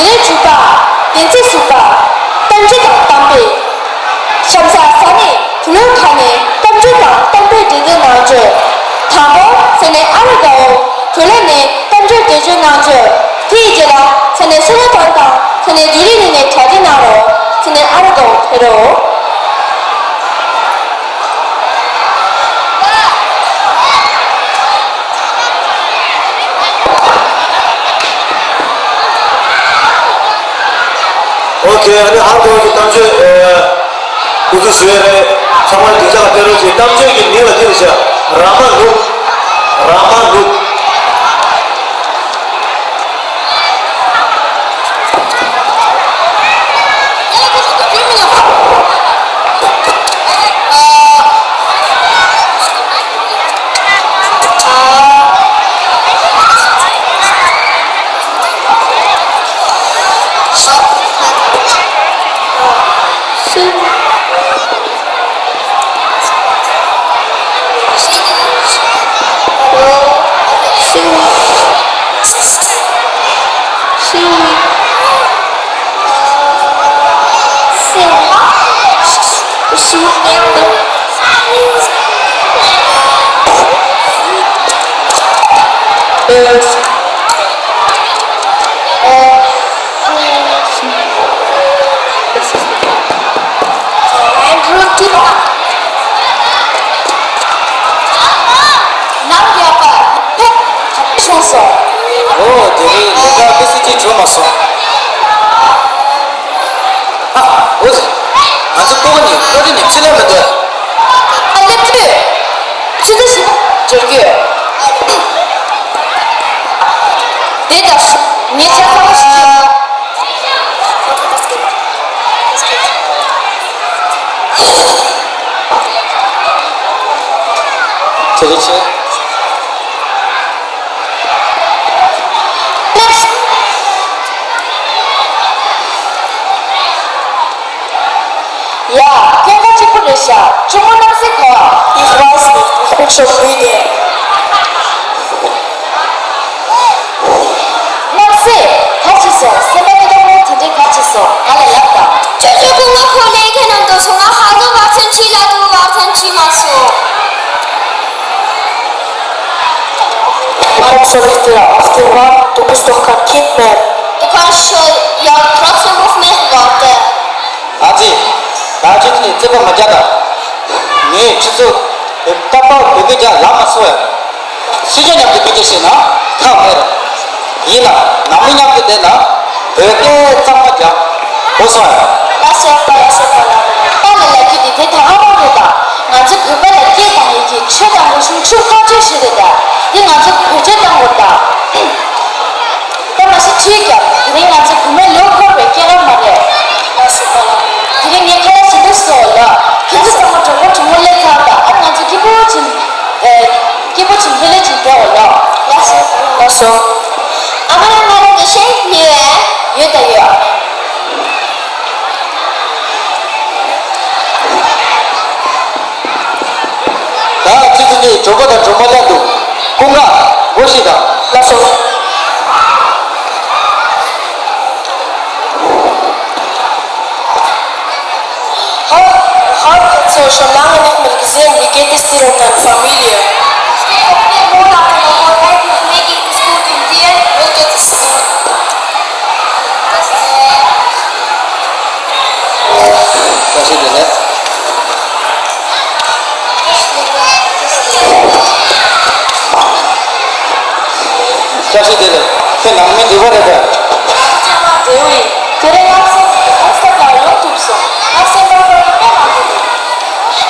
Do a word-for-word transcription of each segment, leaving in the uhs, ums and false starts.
ལས་བྱེད་པ། བདེན་ཚིག་ཞུ་བ། གཏམ་བརྗོད་དང་གཏམ་དཔེ། ཤམ་ས་ས་གནས་བུ་ལོན་ཁག་ནས་གཏམ་བརྗོད་དང་གཏམ་དཔེ་འགྲན་བསྡུར་གནང་རྒྱུ། དང་པོ་ས་གནས་ཨ་རི་དགའ་བོ་བུ་ལོན་ནས་གཏམ་བརྗོད་འགྲན་བསྡུར་གནང་རྒྱུ། དེའི་རྗེས་ལ་ས་གནས་སུ་ལ་ཐང་དང་ས་གནས་བདུད་རི་ནས་གྲ་སྒྲིག་གནང་རོགས། ས་གནས་ཨ་རི་དགའ་བོ་ཕེབས་རོགས། ཨོ་ཁེ། ཨ་ནི་ཧར་གོ་གི་གཏམ་བརྗོད། ཨ། སྐུ་གཟུགས་བཟོས་རེད། ཚང་མ་སྡིངས་ཆ་ལ་ཕེབས་རོགས་གྱིས། གཏམ་བརྗོད་ཀྱི་མིང་ལ་འདི་རེད་བྱ། ར་མ་ལུག་ར་མ་ལུག་ནམ་ཡག་པ་ཕེབས་བྱུང་སོང་། ཨོ། དེ་རིང་ལས་ཀ་དཔེ་སྲིད་ཅིག་བྱུང་མ་སོང་། ཨ། ཨོ་ཙི། ང་ཚོ་ལྟོ་གོ་ནས་བློ་གྲོས་ནས་ཚིག་ལ་མི་འདོད། ཨ། སླེབས་དུས་ཚོད་ལྟ་ཞིག་འབྱོར་རྒྱུ། དེ་ལྟར་ངས་ཆ་ཚང་ཞིག་བྱེད། ཐུགས་རྗེ་ཆེ། ཡ། སྐྱོན་ཁ་གཅིག་པུ་རེད་ཤག་ཆུང་མ་རྣམ་སྲས་ག་པར། Ich weiß nicht, ich bin schon müde. རྣམ་སྲས། ག་ཅི་སོང་། སེམས་པ་སྐྱིད་པོ་དེ་འདྲའི་ག་ཅི་སོང་། ང་ལ་ལབ་དང་། ཁྱོད་ཚོ་སྐུ་ངོ་ཁོ་ལས་ཁྱེད་རྣམས་དུ་སོང་ང་ཧ་ལོ་བར་མཚམས་ཅི་ལ་དུ་བར་མཚམས་ཅི་མ་སོང་། Warum soll ich dir auf die Wand? Du bist doch kein Kind mehr. Du kannst schon ja trotzdem auf mich warten. ཨ་ཙི། ད་ཁྱོད་ཚོ་ནི་རྩོད་པ་མ་རྒྱག་དང་། ངས་ཁྱོད་ཚོ་བོད་ཀ་པ་བོད་སྐད་རྒྱག་ལབ་མ་སོང་ཡ། སུ་ཡ་མཉམ་དུ་སྐད་ཆ་བཤད་ན་ཁག་མེད་རེད། ཡིན་ལ་ནང་མི་མཉམ་དུ་བསྡད་ན་བོད་སྐད་གཙང་མ་རྒྱག་གོ་སོང་ཡ། ལགས་སོ་པ། ལགས་སོ་པ། ལགས། ད་ལ་ལབ་རྒྱུ་དེ་དེ་ད་ཧ་མ་རེད་ད། ང་ཚོ་བོད་པ་ལ་སྐད་དང་ཡི་གེ་ཆོས་དང་རིག་གཞུང་ཆོས་བཀའ་ཆོས་ཞིག་རེད་ད། དེ་ང་ཚོ་བེད་སྤྱོད་གཏང་དགོས་ད། ད་མ་གཞི་ཁྲིད་ཀྱང་དེ་རིང་ང་ཚོ་བུད་མེད་ལོ་འཁོར་བའི་སྐྱེས་རབས་མ་རེད། ལགས་སོ་པ་ལགས། དེ་རིང་ངས་ཁ་ལག་ཞིམ་པོ་བཟོས་ལ། ཁྱེད་ཚོ་ཚང་མ་གྲོགས་པོ་གྲོགས་མོ་སླེབས་ཚར་ད། ཨ། ང་ཚོ་སྐྱིད་པོ་བྱིན། ཨེ། སྐྱིད་པོ་བྱིན་ལྷོད་ལྷོད་བྱིན་འགྲོ་འོ་ལོ། ལགས་སོ། ལགས་སོ། ཨ་མ་ལགས། ང་རང་གི་ཤེས་ཡོད། ཡོད་ད་ཡོད། ད་ཁྱེད་ཚོ་གཉིས་གྲོགས་པོ་དང་གྲོགས་མོ་ལ་འདུག་ཀུན་དགའ་སྒོ་ཕྱེ་དང་། ལགས་སོ། Hallo, hallo, schon lange nicht mehr gesehen. Wie geht es dir und deiner Familie? Ich stehe auf den Monat und Monat. Mir geht es gut und dir? Mir geht es gut. བཀྲ་ཤིས་བདེ་ལེགས། བཀྲ་ཤིས་བདེ་ལེགས། ཁྱེད་ནང་མི་འདི་པ་རེད་པས། ཚང་མ་བདེ་པོ་ཡིན། དེ་རིང་ང་སེམས་ཁམས་ཁ་ལ་ཡོང་ཐུབ་སོང་། ང་སེམས་པ་ཁོ་རང་དཔེ་མང་པོ་འདུག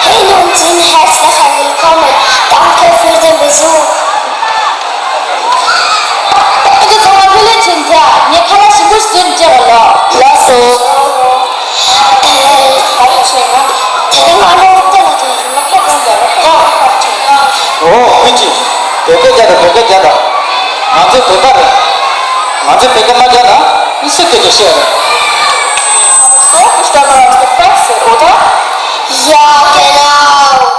Hey Nongchen, herzlich willkommen. Danke für den Besuch. ཁྱེད་ཚོ་ཚང་མ་ལྷོད་ལྷོད་བྱས་ཐལ། ངས་ཁ་ལག་ཞིམ་པོ་ཞིག་བཟོས་ནས་སྤྲད་པ་ལགས། ལགས་སོ། ཨེ། ག་རེ་བྱས་ན། དེ་རིང་ང་ལ་ཏན་ཏན་ལ་དེ་རིང་ལ་ཁ་ལག་ལ་ཁ་ལག་ཁ་ལག་བྱས། ཨོ། ཀུན་གྱིས་བོད་སྐད་རྒྱག་དང་། བོད་སྐད་རྒྱག་དང་། ང་ཚོ་བོད་པ་རེད། ང་ཚོས་བོད་སྐད་མ་རྒྱག་ན་མི་སུས་སྐད་ཆ་བཤད་རེད། Aber so versteht man auch den Text, oder? Ja, genau.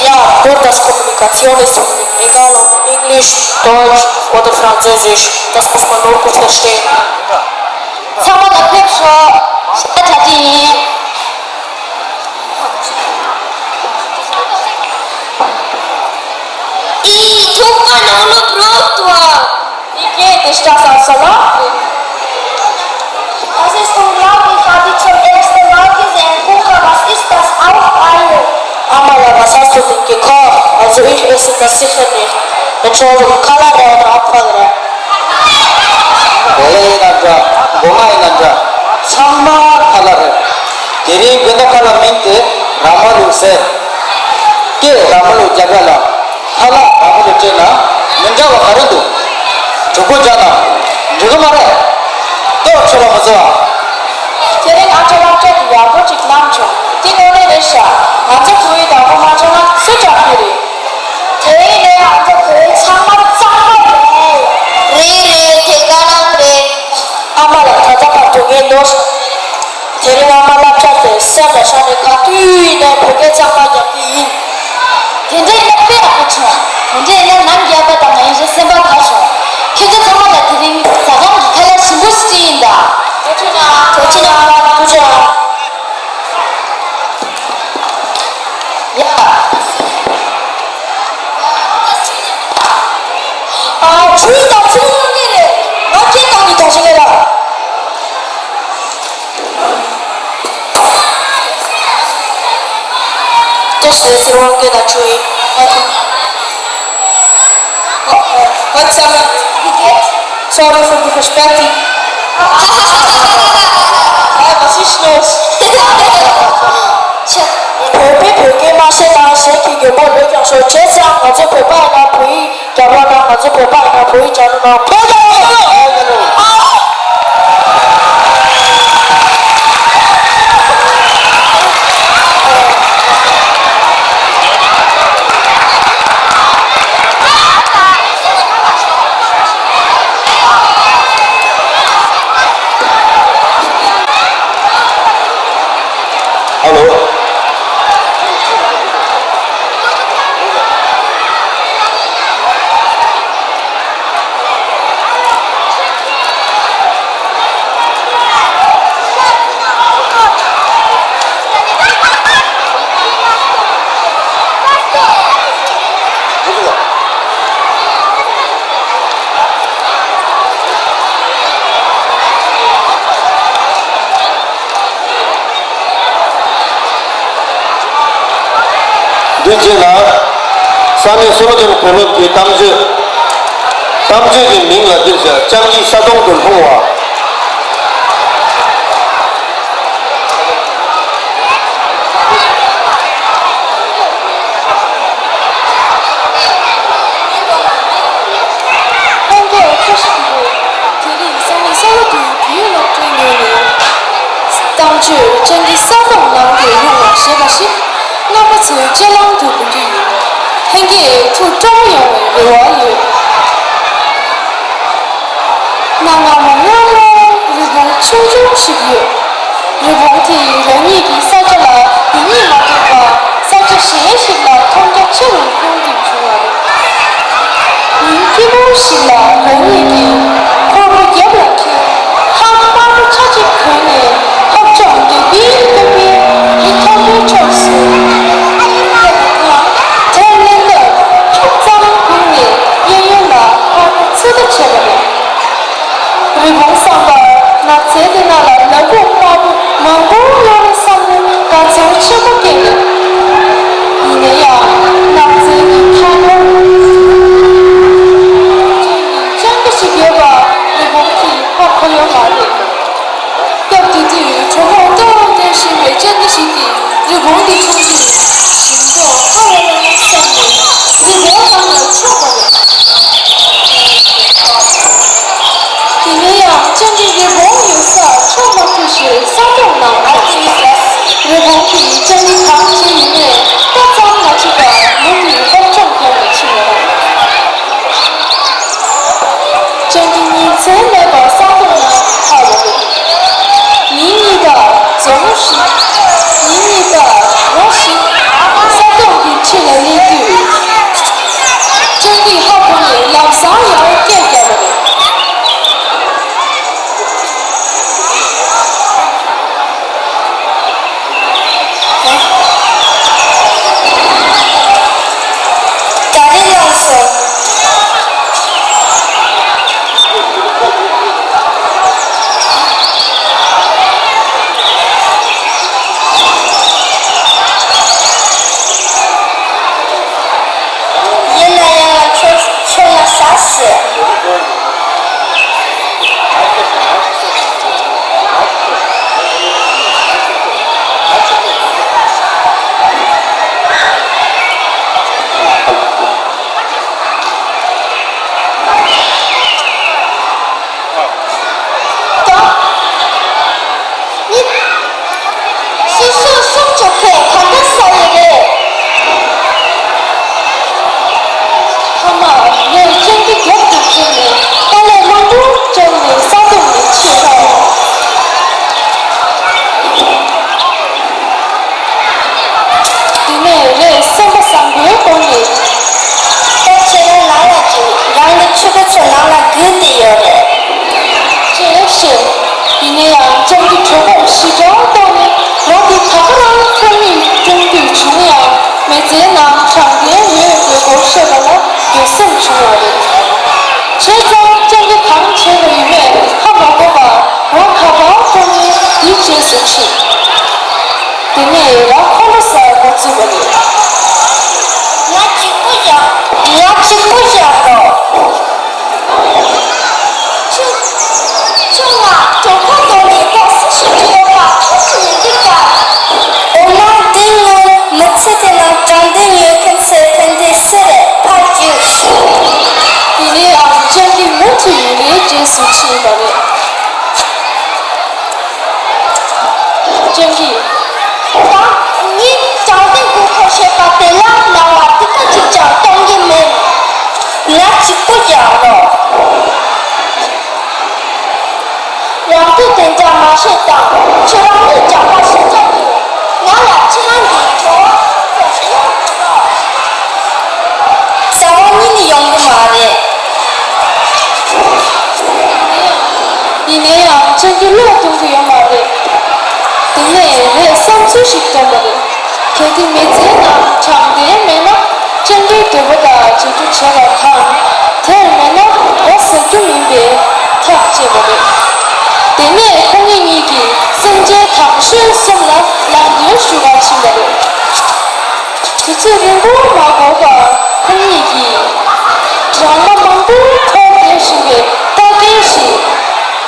Ja, Borders Kommunikation ist, egal ob Englisch, Deutsch, Годы французиш, das muss man nur gut verstehen. ཚང་མ་ལ་ཕེབས་ཤོག་ཞེས་གྲ་སྒྲིག་ཡིན། Ich, Tupa Nolo Brotwa. Wie geht es das auf Salafri? Das ist unglaublich, habe ich zum ersten Mal gesehen. Kuka, was ist das auf einmal? Amala, was hast du denn gekocht? Also ich esse das sicher nicht. Entschuldigung, kann man da oder Abfall rein? གོ་ལ་ཡིན་ན་འདྲ། གོ་མ་ཡིན་ན་འདྲ། ཚང་མ་ཁ་ལག་རེད། དེ་རིང་དགོན་སྡེ་ཁག་ལ་མིང་དེ་ར་མ་ལུག་ཟེར། སྐད་ར་མ་ལུག་རྒྱ་སྐད་ལ། ཁ་ལག་ར་མ་ལུག་བྲིས་ན་མི་འདྲ་བ་ག་རེ་འདུག་གྲོགས་པོ་རྒྱག་ན་འགྲིག་གི་མ་རེད། ལྟོགས་ཆོག་པ་མ་བཟོ་བ། དེ་རིང་ཨ་ཅག་སློབ་གྲྭ་དེ་ཡག་པོ་ཅིག་གནང་བྱུང་། དེ་དངོས་གནས་རེད་ཤག་ང་ཚོ་བོད་ཡིག་དང་པོ་མ་སྦྱངས་ན་སུ་སྦྱང་གི་རེད། དེ་ཡིན་ནའི་ང་ཚོ་བོད་ཡིག་ཚང་མ་གཙང་མ་རེད། རེད་རེད། དེ་ག་རང་རེད། ཨ་མ་ལགས། ད་ལྟ་བར་དུ་ངས་ནོར་དེ་རིང་ཨ་མ་སློབ་གྲྭ་དེ་སེམས་ལ་བཞག་ནས་ག་དུས་ཡིན་ནའི་བོད་སྐད་གཙང་མ་རྒྱག་གི་ཡིན། དེ་འདྲ་ཡིན་ན་དཔེ་ཡག་པོ་བྱུང་། དེ་འདྲ་ཡིན་ན་ནམ་རྒྱལ་པ་དང་ང་ཡི་རེ་སེམས་པ་དགའ་བྱུང་། ཁྱེད་ཚོ་ཚང་མ་ལ་དེ་རིང་ཟ་ཁང་གི་ཁ་ལག་ཞིམ་པོ་ཞིག་སྤྲད་ཡིན་ད། ཐུགས་རྗེ་གནང་། ཐུགས་རྗེ་གནང་། ཐུགས་རྗེ་གནང་། ཡ། ཨ། ཆུ་ཡིན་ད། ཆུ་ཡིན་ནི་རེད། ང་ཁྱེད་བཏང་གི་ད་ཞིག་ལས་ལ། What's up? Wie geht's? Sorry für die Verspätung. Hey, was ist los? ཆ། བོད་པས་བོད་སྐད་མ་བཤད་ན་གཞན་གྱིས་མགྱོན་པོ་ལོས་ཀྱང་ཤོར། བྱས་ཙང་ང་ཚོ་བོད་པ་ཡིན་ན་བོད་ཡིག་རྒྱབ་རོགས་གནང་། ང་ཚོ་བོད་པ་ཡིན་ན་བོད་ཡིག་རྒྱབ་རོགས་གནང་། བོད་རྒྱལ་ལོ། ཨ་ལོ། འདི་རྗེས་ལ་ས་གནས་སོ་ལོ་ཐོན་གོ་སློབ་ཀྱི་གཏམ་བརྗོད། གཏམ་བརྗོད་ཀྱི་མིང་ལ་འདིར་བྱ་སྤྱང་ཀིའི་ས་དོང་དུ་ལྷུང་བ། ལྷན་རྒྱས་བཀྲ་ཤིས་བདེ་ལེགས། དེ་རིང་ས་གནས་ས་ལ་དུ་བོད་ཡིག་སློབ་གྲྭའི་ངོས་ནས་གཏམ་བརྗོད་སྤྱང་ཀིའི་ས་དོང་ནང་དུ་ལྷུང་བ་ཞེས་པ་ཞིག་རྣམ་པ་ཚོའི་སྤྱན་ལམ་དུ་འབུལ་རྒྱུ་ཡིན། ལྷན་རྒྱས་ཐུགས་སྤྲོ་མོ་ཡོང་བའི་རེ་བ་ཡོད། གནའ་སྔ་མོ་སྔ་མོ་རི་བོང་ཆུང་ཆུང་ཞིག་ཡོད། རི་བོང་དེས་རང་ཉིད་ཀྱི་ས་ཆ་ལ་འདི་ཉིད་མ་གཏོགས་པ་ས་ཆ་གཞན་ཞིག་ལ་མཐོང་རྒྱ་ཆེ་རུ་ལྷུང་དུ་བྱུང་བ་རེད། ཉིན་སྐྱིད་པོ་ཞིག་ལ་རང་ཉིད་ཀྱི་ཁོར་པོ་རྒྱབ་ལ་འཁྱེར། ཧ་དམར་པོ་ཆ་གཅིག་གོན་ནས་ཧབ་ལྕགས་རྒྱག་པའི་སྟོན་པའི་རི་མཐོན་པོའི་ཕྱོགས་སུ་ཐལ་ལེན་སྐབས་ཁྱུག་ཙམ་སྒུག་ནས་གཡས་གཡོན་ལ་ཕར་འཚོལ་བསྡད་པ་རེད། རི་བོང་བསམ་པར་ནགས་ཚལ་འདི་ནང་ལ་ལ་ཕུག་དམར་པོ་མང་པོ་ཡོད་རེད་བསམ་ནས་དགའ་ཚོར་ཆེན་པོ་སྐྱེས་པས། ཡིན་ སོ་སོ་སྲོག་གཅོད་མཁན་ག་འདྲ་ས་ཡི་རེད། ཕ་མ་ངས་སྤྱང་ཀི་རྒྱབ་ཏུ་བཅུག་ནས་དཀའ་ལས་མང་པོ་བརྒྱབ་ནས་ས་དོམ་ནས་ཆེ་ས། དེ་ནས་རས་བསམ་པ་བཟང་པོའི་སྒོ་ནས། ད་ཁྱེད་རང་ནང་ལ་ཅིག་རང་གི་ཕྲུ་གུ་ཚོ་ནང་ལ་བསྒུགས་བསྡད་ཡོད་རེད། ཅེས་བཤད། ཡིན་ན་ཡང་སྤྱང་ཀི་གྲོད་ཁོག་ཞེ་དྲག་ལྟོགས་ནས་རང་གིས་ད་ག་རང་ཁོ་གཉིས་སྐྲུན་དུས་བྱུང་ཡང་མི་ཚེའི་ནང་དྲང་བདེན་ཡོད་པའི་སྐོར་བཤད་པ་ལ་འདོད་སེམས་བྱུང་བ་རེད། བྱས་ཙང་སྤྱང་ཀི་གང་བྱེད་པ་ཡིན་མེད་ཧ་མ་གོ་བར་རང་ག་པར་འགྲོ་ནས་དེའི་རྗེས་སུ་ཁྲིད། དེ་ནས་རང་ཁོ་ལོ་སར་འགོ་བཙུགས་པ་རེད། ང་གཅིག་པུ་བཞག་ང་གཅིག་པུ་བཞག་རོགས། ཁྱོད་ཁྱོད་ང་གྲོད་ཁོག་ལྟོགས་ནས་ད་སུ་ཞིག་ཁྱོད་ཡོད་པ་ཁྱོད་ཀྱི་མི་འདུག་ག་འོ་ན་འདི་ངའི་མི་ཚེ་དེ་ནང་དྲང་བདེན་ཡོད་མཁན་ཚོའི་ཕན་བདེ་སུ་རེད་ཕར་རྒྱུགས། དེ་ནས་ཨ་ཅག་གིས་མུ་མཐུད་ཡུན་རིང་རྗེས་སུ་ཕྱིན་པ་རེད། སྤྱང་ཀི། ད་ངས་དྲང་བདེན་དགོས་མཁོ་ཞེས་པ་དེ་ལ་ནང་ལ་ཐིག་ཁ་གཅིག་ཀྱང་གཏོང་གི་མེད། ང་གཅིག་པུ་ཀྱང་རོགས། རང་དོན་དེ་འདྲ་མ་བཤད་དང་། ཁྱེད་རང་ཉིད་ཀྱང་ཕ་ཞིག་ཀྱང་ཡིན། ང་ལ་ཁྱེད་རང་གི་གྲོགས་པོ་ཡོང་དགོས། རྩ་བ་ཉིད་ནས་ཡོང་གི་མ་རེད། ཡིན་ན་ཡང་སྤྱང་ཀི་བློ་གཏོང་གི་ཡོད་མ་རེད། དེ་ནས་ངས་བསམ་ཚུལ་ཞིག་བཏོན་པ་རེད། གལ་ཏེ་མི་ཚེའི་ནང་དྲང་བདེན་མེད་ན་སྤྱང་ཀིའི་འདོད་པ་དང་རྗེས་འགྲོ་བྱེད་པ་དང་། དེར་མེད་ན་འོ་ཟེར་རྒྱུ་མིན་པའི་ཐག་བཅད་པ་རེད། དེ་ནས་ཁོང་གཉིས་ཀྱིས་སེམས་ཅན་དང་ཤོས་གསུམ་ལ་ལམ་སྟོན་ཞུ་བར་ཕྱིན་པ་རེད། དུས་ཚོད་རིང་པོ་མ་འགོར་བར་ཁོང་གཉིས་ཀྱིས་སྦྲང་མ་མང་པོ་འཁོར་བསྡད་བཞིན་པའི་རྟ་རྒན་ཞིག་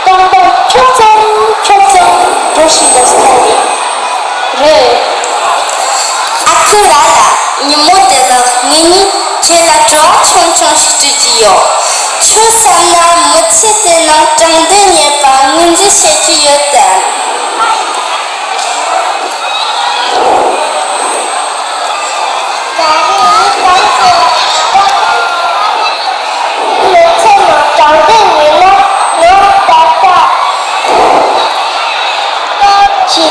རྐང་པ་ཁྱོག་ཙམ་ཁྱོག་ཙམ་འགྲོ་བཞིན་པ་མཐོང་བས། རེད། ཨ་ཁུ་ར་ལགས། ཉིན་མོ་དེ་ལ་ངེད་གཉིས་ཁྱེད་ལ་དྲི་བ་ཆུང་ཆུང་ཞིག་དྲི་རྒྱུ་ཡོད། ཁྱོད་བསམ་ན་མི་ཚེ་དེ་ནང་དྲང་བདེན་རྙེད་པར་ངོས་འཛིན་བྱེད་ཀྱི་ཡོད་དམ། ད་རེས་ངས་གང་ཟེར། མི་ཚེ་ནང་དྲང་བདེན་མེད་ན་ང་ད་ལྟ་སྐབས་ཀྱི་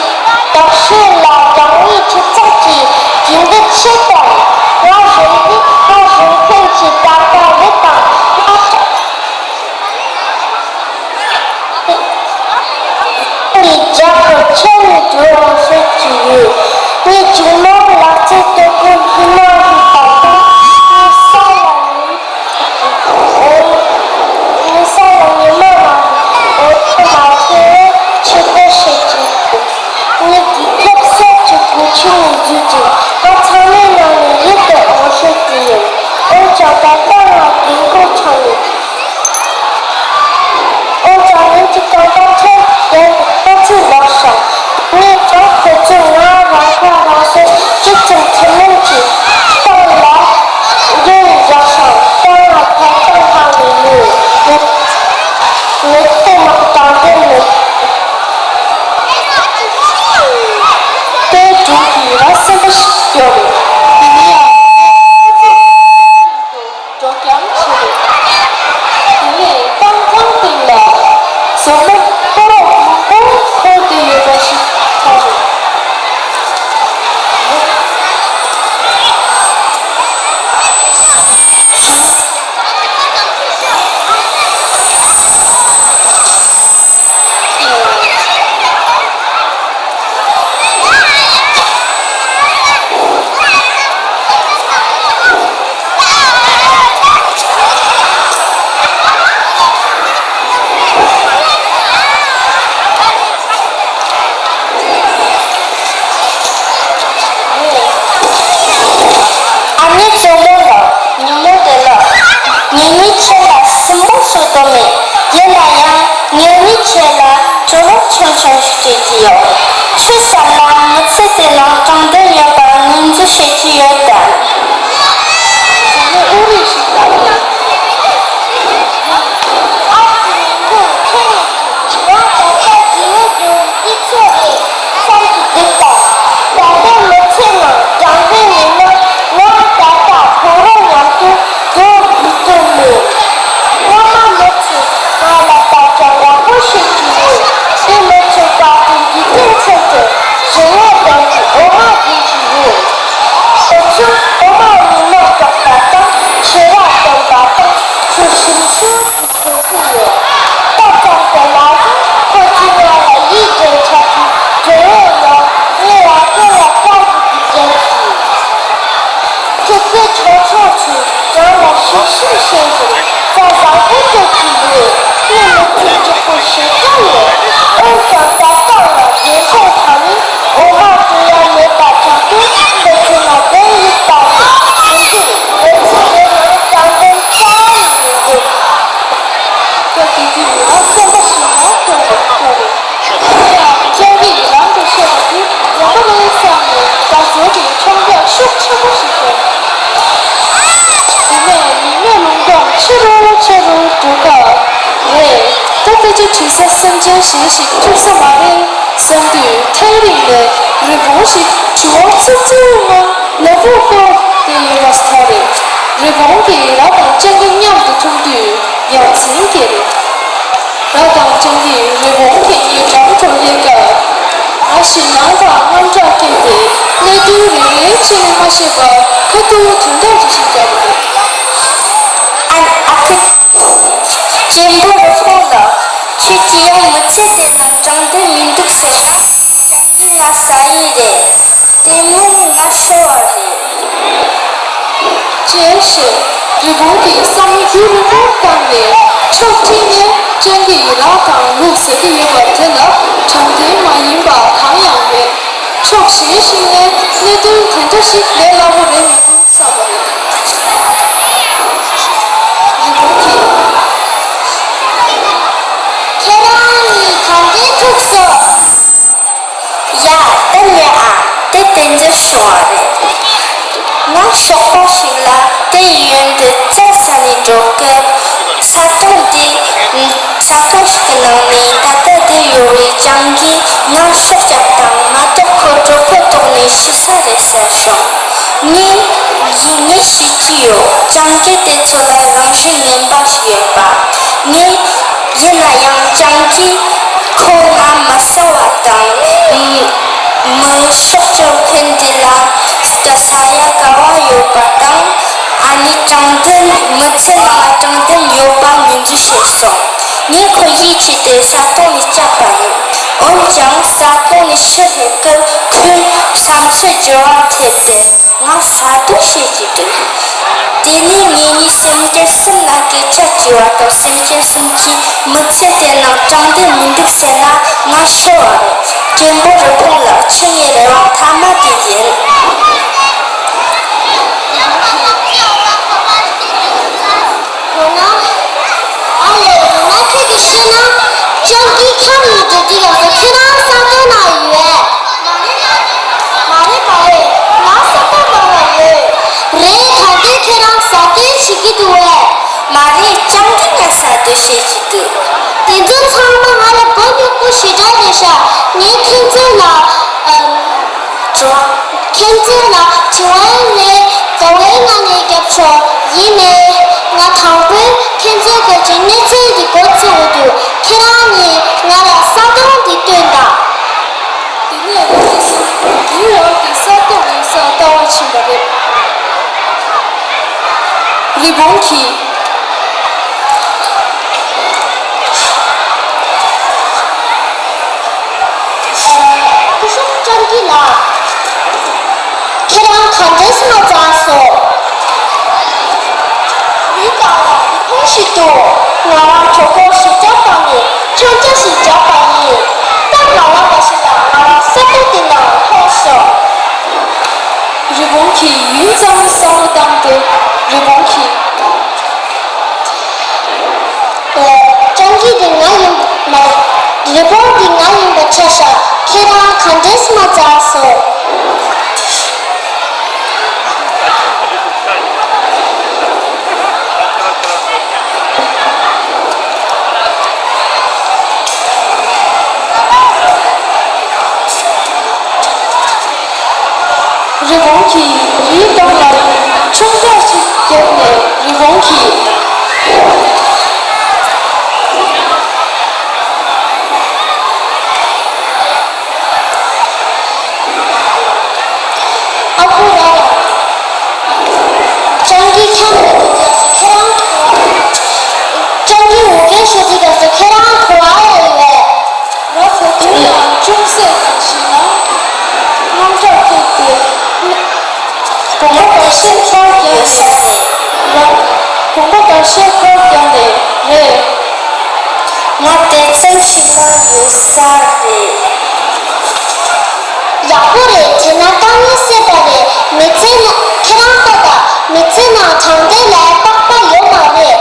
དག་ཤོས་ལ་རང་ཉིད་ཁྲི་ཚོགས་ཀྱི་རྒྱུན་འདི་ཆད་དང་། ང་གཞོན་འདི་ང་གཞོན་ཕན་གྱི་ད་ལྟ་རེད་དང་ང་ངའི་རྒྱབ་ཏུ་ཁྱེད་ནི་འགྲོ་འོང་ཤོད་ཀྱི་ཡོད། ངའི་མཇུག་མ་ལག་རྩལ་སྟོབས་པོ་སྙིང་མ་ཞིག་དང་ད་ངའི་ས་ལ་ཉིན། ངའི་ས་ལ་ཉི་མ་རང་འོད་མ་ཐེ་བས་ཆེད་བསྐོ་བྱེད་ཀྱི་འདུག་ངའི་རྒྱལ་ཁབ་གསར་གྱི་གྲོང་ཁྱེར་ནས་བརྒྱུད་ཅིང་ང་ཚང་མའི་ནང་ནས་ཡིད་དུ་འོང་ཤོད་ཀྱི་ཡིན། འོན་ཀྱང་ད་ལྟ་ང་རྒན་གོག་ཆགས་ཡོད། འོན་ཀྱང་ངེད་ཀྱི་རྐང་པ་ཁྲོད་ཡར་ལྟ་ཚུལ་ལགས་ཤིང་། ངས་ཀྱང་ཁོ་ཚོས་ང་རང་ཁ་རང་གསོ་ཅི་ཙམ་ཐུན་མོང་གི་སྟེང་ལ་འདོན་བཞག་ཤིང་ད་ང་ཐོབ་ཐང་ཐང་ནས་ཡོད། ངས་ངས་ཁོ་མ་དྲང་བདེན་མེད་པའི་སྒྲུང་གི་ར་སེམས་པ་ཞིག་སྐྱོ་རེད། ཡིན་ན་ཡང་། འགྲོ་རྐྱང་བྱེད་དགོས། དེ་ནས་སྤང་ཐང་སྟེང་ལ་ཟོག་མོ་ཕོ་རོག་མང་པོ་འཁོར་བསྡད་ཡོད་པ་ཞིག་མཐོང་བས། ཨ་ནེ་གཙོ་མོ་ལགས། ཉིན་མོ་བདེ་ལེགས། ངེད་གཉིས་ཁྱེད་ལ་སྲིན་མོ་ ཆོག་དོན་མེད། ཡིན་ན་ཡང་ངེད་གཉིས་ཆེད་ལ་གྲོས་ཆུང་ཆུང་ཞིག་སྤྲད་ཀྱི་ཡོད། ཁྱོད་བསམ་ན་མི་ཚེ་དེ་ནང་དྲང་བདེན་ཡོད་པ་ངོས་འཛིན་བྱེད་ཀྱི་ཡོད་དམ། ཨ་ཙི། ཁྱོད་ཁྱོད་ང་ད་ལྟ་དེ་བས་དོན་དེ་ཚོ་རེད་བསམ་གྱི་འདུག་ད། ད་ལྟ་མི་ཚེ་ནང་དྲང་བདེན་མེད་ན་ང་ད་ལྟ་ཁོ་རང་མཉམ་དུ་སྡོད་དགོས་དོན་མེད། སྔོན་མ་མི་ཚོས་ང་ལ་བརྡ་ཆད་ཡག་པོ་བྱེད་ཀྱི་ཡོད། དེ་མི་ཚོས་བར་དུ་འཇིག་རྟེན་ཚན་ཚོ་ཞི་བའི་དོན་གྱི་འོ་མ་བྱེད་ཀྱི་ཡོད། ཁོ་ཚོས་འོ་མ་ཉོས་ནས་བཙོག་པ་དང་ཕྱེ་མར་བཏོན་པ་དང་ཆུ་ཞིམ་ཤོས་ཤིག་བྱུང་གི་ཡོད། ད་ཙམ་དེ་ལ་ཡང་ཁོ་ཚོས་ང་ལ་ཡིད་འགྲན་ཆགས་ཀྱི་འབྲེལ་ཡོད་ཡང་ངས་ཡར་རྒྱས་ལ་བཀའ་ཞིག་གི་རྒྱལ་གྱིས། ཁྱེད་ཚོས་ཆོག་ཆོག་ཚོས་རང་ལ་ཞིབ་ཞིབ་བྱེད་བཞིན་བྱ་བཟང་པོ་སྤྲད་ཀྱི་ཡོད། ངས་མི་ཚེ་སྐྱིད་པོ་ཞེ་དྲག་ཡོད། འོན་ཀྱང་ད་ལྟ་ང་རྒན་གོག་ཆགས་ནས་འོ་མ་བཙོང་ཡ་མེད་པ་ཆགས་དུས་ཁྱེད་ཚོ་ང་བདེན་ཡིག་ལྟ་བུ་མི་འདུག་མི་ཚེ་འདི་ནང་དྲང་བདེན་རྩ་བ་ནས་མི་འདུག་སྐབས་དེ་དུས་ང་སེམས་པ་ཞིག་ལ་སྐྱོ་བ་སྐྱོ་བས། སྤྱང་ཀིས་ལམ་དུ་བཤད་པ་དེ་ཡག་པོ་རེད་བསམ་ནས་ད་གཟོད་ཀྱི་མཆོང་རྒྱག་ཤུགས་ཆེན་པོ་ཞིག་བཏོན། དེ་ནས་མིག་ནས་རླུང་གཏོང་ཆེ་རུ་ཆེ་རུ་འགྲོ་སྐབས་རེད། ད་ལྟ་ཅི་བྲིས་ས་སེམས་ཅན་གཞན་ཞིག་ཐུག་ས་མ་རེད་བསམ་དུས་ཐག་རིང་ནས་རི་བོང་ཞིག་གྲི་བོ་ཚིག་ཚིག་ངང་ལ་ཕུག་ཕུག་དེ་ཡོད་པ་མཐོང་རེད། རི་བོང་གིས་ར་དང་སྤྱང་ཀི་མཉམ་དུ་མཐོང་དུས་ཡ་མཚན་སྐྱེས་རེད། ར་དང་སྤྱང་ཀིས་རི་བོང་གི་ཉེ་འགྲམ་དུ་སླེབས་སྐབས། ཨ་ཞེ་ནང་དང་དངངས་སྐྲག་སྐྱེས་ཏེ་གནད་དོན་རེ་རེ་ཕྱི་ནས་མ་ཤེས་པར་ཁ་ཐུག་དོན་དག་ཅིག་ཤེས་བརྒྱབ་པ་རེད། ཨ་ཨ་ཁུ། གཅེན་པོ་རི་བོང་ལགས། ཁྱེད་ཀྱིས་ཡང་མི་ཚེ་དེ་ནང་དྲང་བདེན་མི་འདུག་ཟེར་ན། སྐྱབས་རྗེ་ང་ས་ཡིན་རེད། དེ་ནི་ང་ཤོར་བ་རེད། ཅེས་བཤད། རི་བོང་གིས་བསམ་བློ་རྒྱུན་རིང་པོ་བཏང་ནས་ཕྱོགས་གཅིག་ནས་སྤྱང་ཀིས་ར་དང་ལུག་ཟ་གི་ཡོད་པ་དེ་ལ་དྲང་བདེན་མ་ཡིན་པ་གང་ཡང་མེད། ཕྱོགས་གཞན་ཞིག་ནས་གནད་དོན་དེ་འདྲ་ཞིག་ལས་སླ་པོ་རེད་མི་འདུག་བསམ་པ་རེད། རི་བོང་གིས། ཁྱེད་རང་གཉིས་ག་འདྲས་ཐུག་སོང་། ཡ། ད་ཉལ་ཨ། དེ་དེ་འདྲ་བྱུང་བ་རེད། ང་ཞོགས་པ་ཞིག་ལ་དེ་ཡུལ་འདི་རྩྭ་ཟ་ནས་འགྲོ་སྐབས། ས་དོང་དེ། ས་དོང་ཞིག་གི་ནང་ནས་ད་ལྟ་དེར་ཡོད་པའི་སྤྱང་ཀིས་ང་སྲོག་བསྐྱབས་དང་མ་གཏོགས་ཁོ་གྲོད་ཁོག་ལྟོགས་ནས་ཤི་ས་རེད་ཟེར་སོང་། ངས། ངས་ཤེས་ཀྱི་ཡོད། སྤྱང་ཀི་དེ་ཚོ་ལ་རང་བཞིན་ངན་པ་ཞིག་ཡོད་པ། ངས། ཡིན་ན་ཡང་སྤྱང་ཀིས་ཁོ་ང་མི་ཟ་བ་དང་། མི་སྲོག་སྐྱོབ་མཁན་དེ་ལ་སྐད་ཆ་ཡ་ག་བ་ཡོད་པ་དང་། ཨ་ནི་དྲང་བདེན། མི་ཚེ་ནང་ལ་དྲང་བདེན་ཡོད་པ་ངོས་འཛིན་བྱས་སོང་། ངས་ཁོ་ཡིད་ཆེས་ཏེ་ས་དོང་ནས་བསྐྱབས་པ་ཡིན། འོན་ཀྱང་ས་དོང་ནས་ཕྱིར་སླེབས་སྐབས་ཁོས་ས་མཚམས་བརྗེ་བ་ཐེབས་ཏེ་ང་ས་སྡུག་བྱེད་ཀྱི་འདུག་དེ་ནས་ངེད་གཉིས་སེམས་ཅན་གསུམ་ལ་སྐད་ཆ་དྲིས་པ་དང་སེམས་ཅན་གསུམ་གྱིས་མི་ཚེ་དེ་ནང་དྲང་བདེན་མི་འདུག་ཟེར་ན་ང་ཤོར་བ་རེད། གཅེན་པོ་རི་བོང་ལགས། ཁྱེད་ངའི་རེ་བ་མཐའ་མ་དེ་ཡིན། ཡང་ན། ཨ་ལས། ཡང་ན་ཁྱེད་ཀྱིས་ཤེས་ན། སྤྱང་ཀི་ཁྱམས་ནས་འགྲོ་དུས་ལ་ཁྱེད་རང་ས་དོང་ན་ཡོད། མ་རེད། མ་རེད། ང་ས་དོང་ནང་ལ་ཡོད། རེད། ད་ལྟའི་ཁྱེད་རང་ཟ་འདོད་བྱེད་ཀྱི་འདུག་བས། མ་རེད། སྤྱང་ཀི་ང་ཟ་འདོད་བྱེད་ཀྱི་འདུག་དེ་ཚོ་ཚང་མ་ང་ལ་མགོ་རྙོག་པོ་ཞེ་དྲག་རེད་ཤག་ངས་ཁྱེད་ཚོ་ལ། ཨ། དྲི་བ། ཁྱེད་ཚོ་ལ་དྲི་བ་ངས་དགའ་བའི་ངང་ནས་རྒྱབ་ཆོག་ཡིན་ནའི། ང་དང་པོས་ཁྱེད་ཚོའི་སྐད་ཆའི་གནས་ཚུལ་འདི་མགོ་ཚོས་འོས་འདུག་ཁྱེད་རང་གཉིས་ང་ལ་ས་དོང་འདི་སྟོན་དང་། དེ་ནས་རོ་ཏི་སི་ནིའུ་ཡོག་གི་ས་སྟོང་ཡོད་སར་ལྟ་བར་ཕྱིན་པ་རེད། རི་བོང་གིས། སྐུ་ཞབས་སྤྱང་ཀི་ལགས། ཁྱེད་རང་ག་འདྲས་སེ་མ་འཛེགས་སོང་། ཡུལ་དང་ལ་རི་བོང་ཞིག་འདུག་ང་རང་གྲོད་ཁོག་ཞེ་དྲག་ལྟོགས་ནས་ཆང་ཇ་ཞིག་རྒྱག་པ་ཡིན། སྟབས་མ་ལེགས་པ་ཞིག་ལ་ང་རང་ས་དོང་དེ་ནང་ལྷུང་སོང་། རི་བོང་གིས་ཡུད་ཙམ་བསམ་བློ་བཏང་སྟེ། རི་བོང་གིས། ཁྱེད་རང་ག་འདྲས་མ་འཛག་སོང་། རི་བོང་གིས་རིའི་གདོང་ལ་མཆོང་རྒྱག་ཅིག་བརྒྱབ་ནས། རི་བོང་གིས། ཨ་ཁུ་ར་ར། སྤྱང་ཀི་འཁྱམས་ནས་འདུག་ཡ། ཁྱེད་རང་གོ་བ། སྤྱང་ཀི་འུར་སྐད་ཤོད་དུས་སྐབས་སུ་ཁྱེད་རང་གོ་བ་ཡོད་ཡོད། ར་ཚོ་དེ་ཡང་ཅུང་ཟད་ཞིག་ན་དངངས་སྐྲག་སྐྱེས་ཏེ། དགོང་པ་དར་ཤན་ཕར་བརྒྱབ་ནས། ར། དགོང་པ་དར་ཤན་ཕར་བརྒྱབ་ནས་རེད། ང་དེ་ཚོའི་ཁྱིམ་ནང་ཡོད་ས་རེད། ཡག་པོ་རེད། དེ་ན་དཀའ་ངལ་སེལ་བ་རེད། མི་ཚེ་ན་ཁྱེད་རང་ལྟ་ད། མི་ཚེ་ནང་དྲང་བདེན་ལ་དཔག་པ་ཡོད་མ་རེད།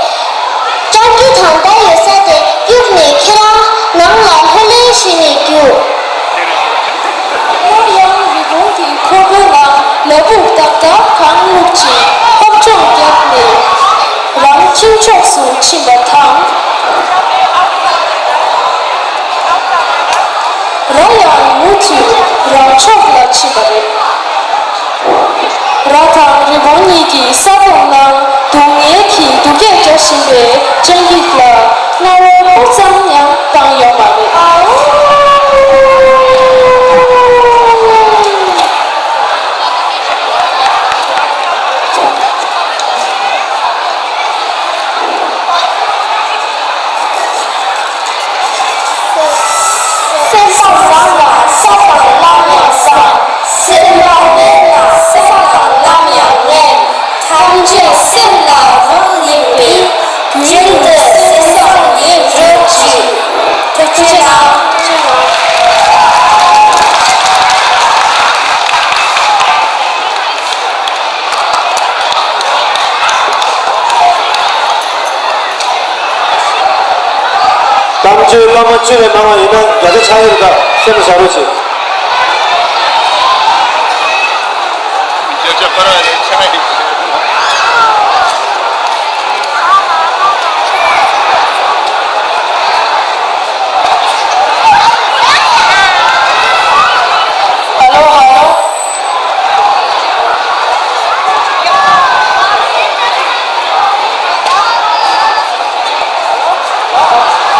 སྤྱང་ཀི་དྲང་བདེན་ཡོད་ས་དེ་གཡུགས་ནས་ཁྱེད་རང་ནང་ལ་ལྷོད་ལྷོད་ཞུས་ནས་རྒྱུགས། སླར་ཡང་རི་བོང་གིས་ཁོ་པའི་ལག་ལ་སྦུག་ཏག་ཏག་གང་བླུགས་ཅིང་ཕར་མཆོང་བརྒྱབ་ནས་རང་ཁྱིམ་ཕྱོགས་སུ་ཕྱིན་པ་དང་། ར་ཡང་མུ་མཐུད་རང་ཕྱོགས་ལ་ཕྱིན་པ་རེད། ར་དང་རི་བོང་གཉིས་ཀྱིས་ས་འོག་ནང་སྡུག་བསྔལ་གྱི་སྡུག་སྐད་རྒྱག་བཞིན་པའི་སྤྱང་ཀི་ལ་རྔ་བོ་སྤུ་ཙམ་ཡང་བཏང་ཡོད་མ་རེད། སེམས་པ་བཟང་ལ་ས་དང་ལམ་ཡང་བཟང་། སེམས་པ་དམན་ལ་ས་དང་ལམ་ཡང་དམན། ཐམས་ཅད་སེམས་ལ་རང་ཉིད་པའི། ཉིད་དུ་སེམས་བཟང་ཉིད་རོགས་གྱིས། ཐུགས་རྗེ་གནང་། གཏམ་བརྗོད་སློབ་མ་བཅུ་རེ་གནང་བ་ཡིན་ན་བརྒྱ་ཆ་ཆགས་ཀྱི་རེད། ད་སེམས་ལ་བཞག་རོགས་བྱེད། ཨ་ལོ། ཨ་ལོ།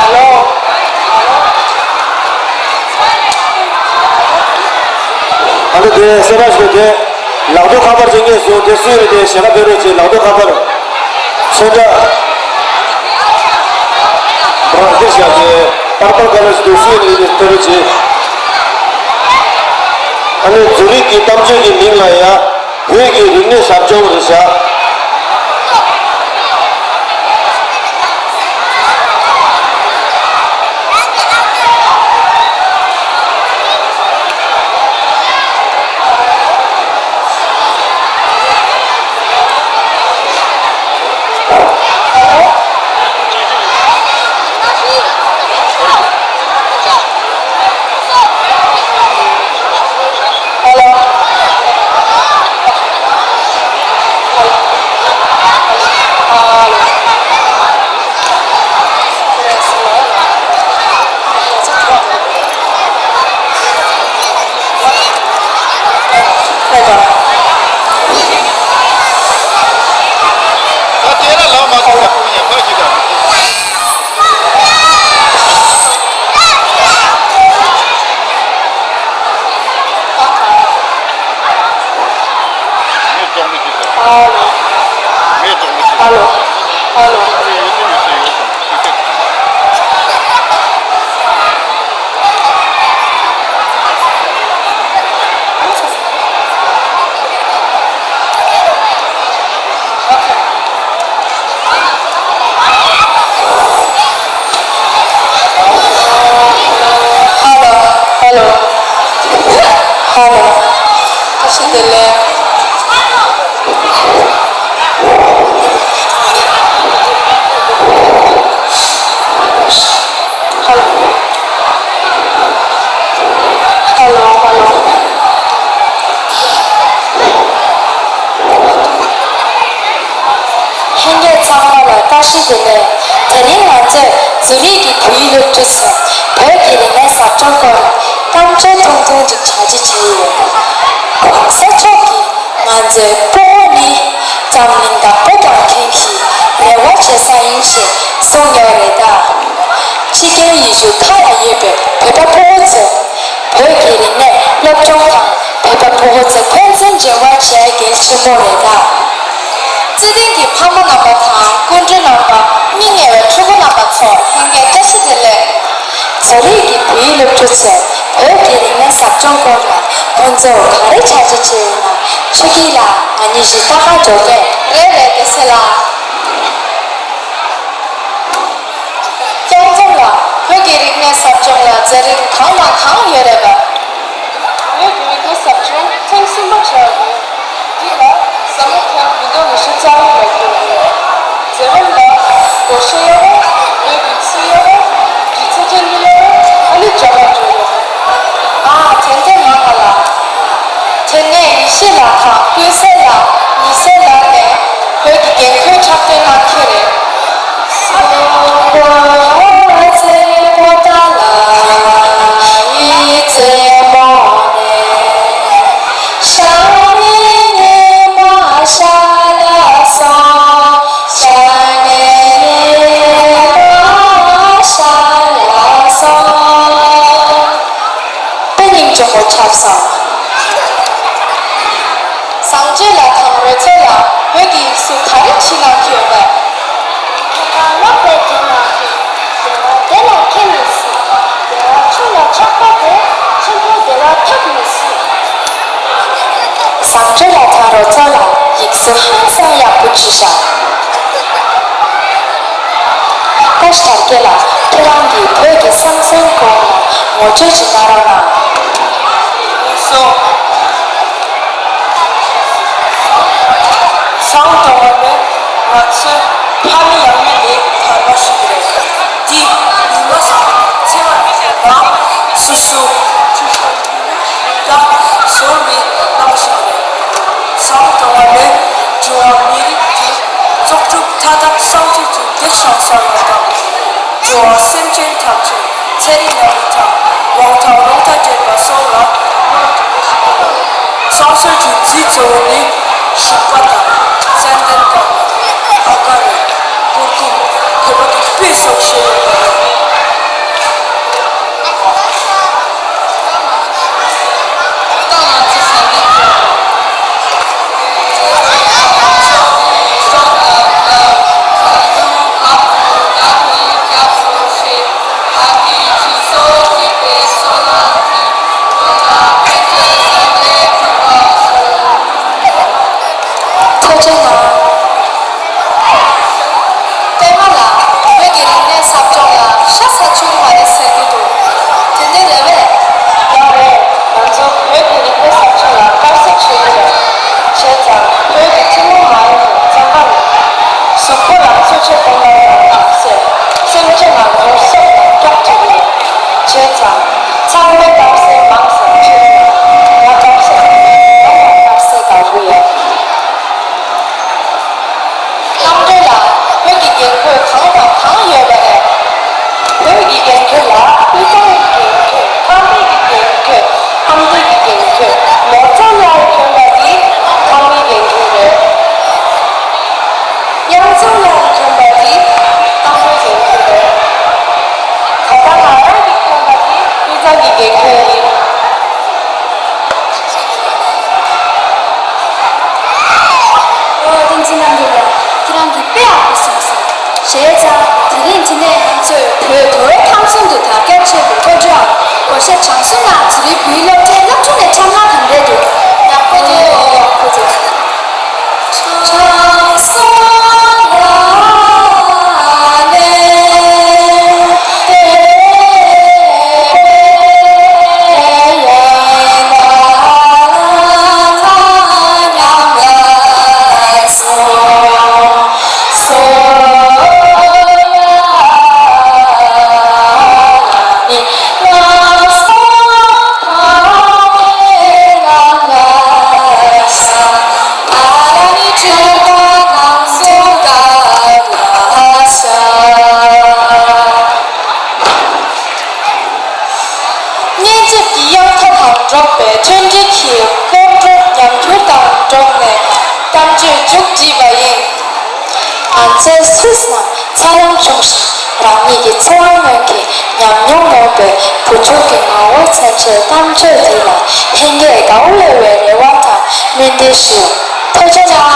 ཨ་ལོ། ཨ་ནི་དེ་སེ་ར་ཞིག་དེ་ལག་ཐོག་ཁ་པར་ཅིག་རྙེད་སོང་། དེ་སུའི་རེད། དེ་ཞལ་ཁ་ཕེབས་རོགས་བྱེད། ལག་ཐོག་ཁ་པར། ཚོན་ཁྲ། རང་འདིར་བཞག་སྟེ་པར་པར་ག་ལ་ཞིག་འདུག་སུའི་རེད་དེ་ཐོས་རོགས་བྱེད། ཨ་ནི་ཛུ་རིག་གི་གཏམ་བརྗོད་ཀྱི་མིང་ལ་ཡ། བོད་ཀྱི་རིག་གནས་ཟབ་སྦྱོང་རེད་བཞག། ཨ་ལོ། ཨ་ལོ། ཨ་ལོ། ཧ་ལོ། ཧ་ལོ། ཧ་ལོ། བཀྲ་ཤིས་བདེ་ལེགས། བཀྲ་ཤིས་བདེ་ལེགས། དེ་རིང་ང་ཚོས་ཛུ་རིག་གི་བོད་ཡིག་སློབ་ཕྲུག་ཚོས་བོད་ཀྱི་རིག་གནས་ཟབ་སྦྱོང་སྐོར་གཏམ་བརྗོད་ཐུང་ཐུང་ཅིག་བྱ་རྒྱུ་བྱས་ཡོད། གོང་ས་མཆོག་གིས་ང་ཚོའི་སྤོ་བོ་ནི་འཛམ་གླིང་དང་པོ་དང་མཁན་གྱི་རེ་བ་བྱེད་ས་ཡིན་ཞེས་གསུངས་ཡོད་རེད་ད། ཕྱི་རྒྱལ་ཡུལ་གྲུ་ཁག་ལ་ཡོད་པའི་བོད་པ་སྤོ་བོ་ཚོས་བོད་ཀྱི་རིག་གནས་སློབ་སྦྱོང་དང་བོད་པ་སྤོ་བོ་ཚོ་འཁོན་འཛིན་འབྱུང་བ་བྱེད་གལ་ཆེན་པོ་རེད་ད། བརྩེ་ལྡན་གྱི་ཕ་མ་རྣམ་པ་དང་སྐུ་མགྲོན་རྣམ་པ། མི་ཉེ་བའི་ཕྲུ་གུ་རྣམ་པ་ཚོ་ལྷན་རྒྱས་བཀྲ་ཤིས་བདེ་ལེགས། ཛུ་རིག་གི་བོད་ཡིག་སློབ་ཕྲུག་ཚོས་བོད་ཀྱི་རིག་གནས་ཟབ་སྦྱོང་སྐོར་ལ་ཁོང་ཚོར་ག་རེ་བྱ་རྒྱུ་བྱས་ཡོད་ན། ཆོས་སྐྱིད་ལགས། ང་གཉིས་བཞི་ལྟ་ག་འགྲོ་གས། རེད་རེད། དེ་ཚེ་ལ། སྐྱབས་མགོན་ལགས། བོད་ཀྱི་རིག་གནས་ཟབ་སྦྱོང་ལ་མཛད་རིམ་གང་དང་གང་ཡོད་རེད་པས། བོད་ཀྱི་རིག་གནས་ཟབ་སྦྱོང་ཐེངས་གསུམ་པ་བྱས་ཡོད། འདི་ལ་ཟབ་མོ་ཐེངས་མི་འདོད་མི་ཤེས་རྩ་བ་ནས་ཡོད། མཛད་རིམ་ལ་སྒོར་གཞས་གཡར་བ། བོད་ཀྱི་ཚིག་གཡར་བ། རྗེས་ཚ་ཐེངས་གཉིས་གཡར་བ། ཨ་ནི་འཇབ་རྒོལ་བརྗོད་ཡོད། ཨ། དེ་འདྲ་མང་བ་ལ། དེ་ནས་ཡེ་ཤེས་ལགས་དང་ཀུན་གསལ་ལགས། ཉི་ཟེར་ལགས་ནས་བོད་ཀྱི་འགན་ཁུར་འཁྲབ་སྟོན་གནང་མཁན་རེད། དཔེ་སྙིང་རྗེ་མོ་ཆགས་སོང་། བཟང་སྤྱོད་ལགས་དང་རོལ་མཚོ་ལགས། བོད་ཀྱི་ཡིག་གཟུགས་ག་རེ་བྲིས་གནང་གི་ཡོད་པས། ཁྱེད་རང་ཀློག་པའི་དོན་ལ་བདེ་བ་བདེ་ལ་ཁྱེད་མི་སྲིད། བདེ་བ་ཆུ་ལ་ཆགས་པ་དེ། ཆེན་པོ་བདེ་བ་ཐེབས་མི་སྲིད། བཟང་སྤྱོད་ལགས་དང་རོལ་མཚོ་ལགས། ཡིག་གཟུགས་ཧང་སང་ཡག་པོ་བྲིས་ཤག་བཀྲ་ཤིས་དར་རྒྱས་ལགས། ཁྱེད་རང་གིས་བོད་ཀྱི་བསམ་ཚུལ་སྐོར་ལ་ངོ་སྤྲོད་ཅིག་གནང་རོགས་གནང་། སོ། སང་དང་བ་ནི་ང་ཚོའི་ཕ་མེས་ཡང་མེས་ལས་དར་བ་ཞིག་རེད། དེ་ཉི་མ་ཚེ་བ་རང་སོ་སོ་ཡག་བཟོ་བའི་གནང་ཞིག་རེད། སང་དང་བ་ནི་འགྲོ་བ་མི་རིགས་ཀྱི་བཙོག་གྲུབ་མཐའ་དག་བསང་མཆོད་ཀྱི་འདེགས་ཤིང་གསལ་བ་དང་། འགྲོ་བ་སེམས་ཅན་ཐམས་ཅད་ཚེ་རིང་ནད་མེད་དང་དབང་ཐང་རོལ་དང་བཅས་པ་སོགས་ལ་བསང་གསོལ་གྱི་རྫས་གཙོ་བོ་ནི་ཞུགས་པ་དང་ཙན་དན་དཀར་པོ། ཨ་ག་རུ། གུར་གུམ། བོད་པ་གི་དཔེ་སོགས་བཤད་ཡོད་པ་རེད། ཐུགས་རྗེ་གནང་། པད་མ་ལགས། བོད་ཀྱི་རིག་གནས་ཟབ་སྦྱོང་ལ་ཤ་ཟ་བཅུག་གི་མ་རེད་ཟེར་གྱི་འདུག་དེ་འདྲ་རེད་པས། ཡང་རེད། ང་ཚོ་བོད་ཀྱི་རིག་གནས་ཟབ་སྦྱོང་ལ་དཀར་ཟས་བྱེད་ཀྱི་རེད། བྱས་ཙང་བོད་ཀྱི་ཐུན་མོང་མ་ཡིན་པའི་རྩམ་པ་ནི་གཟུགས་པོ་ལ་འཚོ་བཅུད་གཏོང་ཡག་དང་ནགས་ཚལ། སེམས་ཅན་ལ་ནོར་སོགས་ལ་སྐྱོགས་བྱེད་ཀྱི་རེད། བྱས་ཙང་ཚང་མས་དཀར་ཟས་མང་ཙམ་མཆོད་ཀྱི་རེད། ང་དཀར་ཟས་མང་བ་དཀར་ཟས་དགའ་པོ་ཡོད། རྣམ་གྲོལ་ལགས། བོད་ཀྱི་འགན་ཁུར་གང་དང་གང་ཡོད་པ་རེད། བོད་ཀྱི་འགན་ཁུར་ལ་དབུས་གཙང་གི་འགན་ཁུར། ཁམས་པའི་གི་འགན་ཁུར། ཨ་མདོ་གི་འགན་ཁུར། ནོར་གཙང་ལ་གྱོན་པ་འདི་ཁམས་པའི་འགན་ཁུར་རེད། དབྱངས་གཙང་ལ་གྱོན་པ་འདི་ཨ་མདོའི་འགན་ཁུར་རེད། ད་ལྟ་ང་རང་གིས་གྱོན་པ་འདི་དབུས་གཙང་གི་འགན་ཁུར་ཡིན། ཨོ། བསྟན་འཛིན་རྣམ་རྒྱལ་ལགས། ཁྱེད་རང་གིས་དཔེ་ཡག་པོ་གསུངས་སོང་། བྱས་ཙང་དེ་རིང་འདི་ནས་ང་ཚོས་བོད་དོལ་ཁམས་གསུམ་དུ་དར་ཁྱབ་ཆེན་པོའི་སྐོར་བརྗོད་འམ་གོ་ཤ་བྱང་སོང་ན། དེ་རིང་བོད་ཡིག་སློབ་གྲྭའི་སློབ་ཆུང་ནས་འཁྲབ་གནང་ག་འདྲ་འདུག་ཡག་པོ་འདུག་ཡག་པོ་འདུག་ང་ཚོ་སུ་ཙམ་འཚར་ལོངས་བྱུང་ཞིང་རང་ཉིད་ཀྱི་འཚོ་བ་སྔོན་གྱི་ཉམས་མྱོང་ཡོད་པའི་བུ་ཕྲུག་གི་ངོ་བོ་ཚན་ཆེད་གཏམ་བརྗོད་འདི་ལ་ལྷན་རྒྱས་དགའ་བོ་ཡོད་པའི་རེ་བ་དང་སྨོན་འདུན་ཞུ། ཐུགས་རྗེ་གནང་།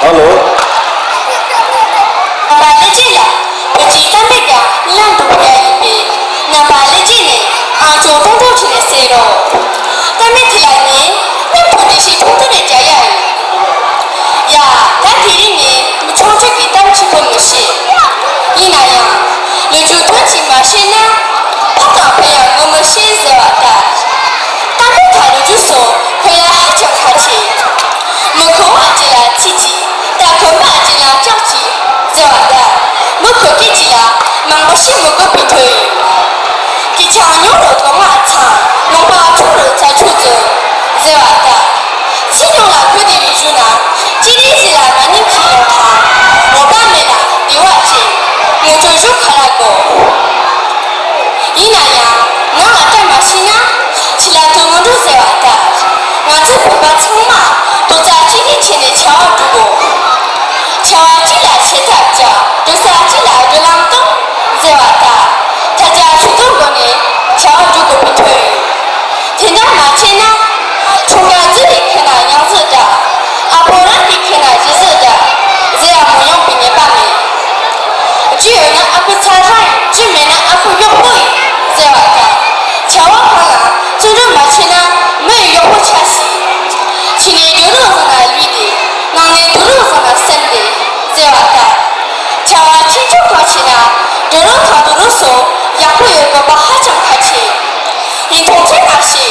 ཧ་ལོ། རྣམ་པ་ལྷན་རྒྱས་ལ་བོད་ཀྱི་རྟ་མེད་ཀྱང་གླང་དུ་བུད་ཡ་ཡིན་པས། རྣམ་པ་ལྷན་རྒྱས་ནས་ཨང་ཅོག་ཏོང་ཏོང་བྱས་ནས་གསན་རོགས། རྟ་མེད་དེ་ལ་ངས་མཉམ་དུ་འགྲེལ་བཤད་ཐུང་ཐུང་རེ་རྒྱག་ཡ་ཡིན། ཡ། ད་དེ་རིང་ནས་མི་ཆུང་ཆུང་གི་གཏམ་ཆེན་པོ་མི་བཤད། ཡིན་ན་ཡང་། ལོ་རྒྱུས་ཐུང་ཅིག་མ་བཤད་ན། ཕ་དང་བུ་ཡང་ངོ་མི་ཤེས་ཟེར་བ་ལྟར། རྟ་མགོ་དང་ལོ་རྒྱུས་སོགས་ཁོ་ཡ་ཧ་ཅང་ཁག་ཆེ། མི་གོ་བ་ཅིག་ལ་ཚིག་གཅིག་ད་གོམ་པ་གཅིག་ལ་སྐྲག་གཅིག་ཟེར་བ་ལྟར། མི་གོ་སྐད་ཅིག་ལ་མང་པོ་ཞིག་མི་དགོས་པའི་དོན་ཡིན། སྐད་ཆ་ཉུང་རུ་ལོང་བ་ཚང་། ལོང་བ་ཆུང་རུ་ཚ་ཆུ་འཛིན་ཟེར་བ་ལྟར། ཚིག་ཉུང་ལ་གོ་བདེ་བའི་གཞུང་ན། ཅི་རིགས་ཟེར་ལ་མ་ནིང་ཁྱི་ཡོང་ཐང་། འོ་བ་མེད་ལ་བདེ་བ་ཅན། ངོ་སྤྲོད་ཞུ་ག་ལ་དགོས། ཡིན་ན་ཡང་ནང་ལ་བཀྲ་མ་ཤིས་ན། ཕྱི་ལ་དོན་མི་འགྲུབ་ཟེར་བ་ལྟར། ང་ཚོ་བོད་པ་ཚང་མ་རྡོག་རྩ་གཅིག་སྒྲིལ་བྱས་ནས་བྱ་བ་སྒྲུབ་དགོས། བྱ་བ་གཅིག་ལ་བྱེད་ཐབས་བྱ། འགྲོ་ས་གཅིག་ལ་འགྲོ་ལམ་གཏོང་ཟེར་བ་ལྟར། ཐ་ཆ་ཆུ་ཚོད་འགོར་ནས་བྱ་བ་སྒྲུབ་དགོས་པའི་དོན་ཡིན། དེ་འདྲ་མ་བྱས་ན། ཁྱུང་དགའ་རྫི་རིགས་ཁེ་ན་ཡང་རྫི་འདྲ། ཨ་ཕོ་རང་གི་ཁེ་ན་རྗེ་རྫི་འདྲ། ཟེར་ཡ་མི་ཡོང་པའི་ངེས་པ་མེད། རྒྱུ་ཡོད་ན་ཨ་ཁུ་ཚ་ལྷ་ཡིན། རྒྱུ་མེད་ན་ཨ་ཁུ་གཡོག་པོ་ཡིན་ཟེར་བ་ལྟར། བྱ་བ་གང་ལ་བརྩོན་འགྲུས་མ་བྱས་ན་མི་ཡི་གཡོག་པོ་ཆགས་སྲིད། ཕྱི་ནས་སྒྲོ་ལུག་བཟང་ན་ལུས་ཏེ། ནང་ནས་སྡུག་ལུག་བཟང་ན་སེམས་ཏེ་ཟེར་བ་ལྟར། བྱ་བ་ཆུང་ཆུང་གང་བྱས་ན་སྒྲོ་ལུག་དང་སྡུག་ལུག་སོགས་ཡག་པོ་ཡོད་དགོས་པ་ཧ་ཅང་ཁག་ཆེ། ཡིན་མཐོང་ཆེན་མ་བྱེད།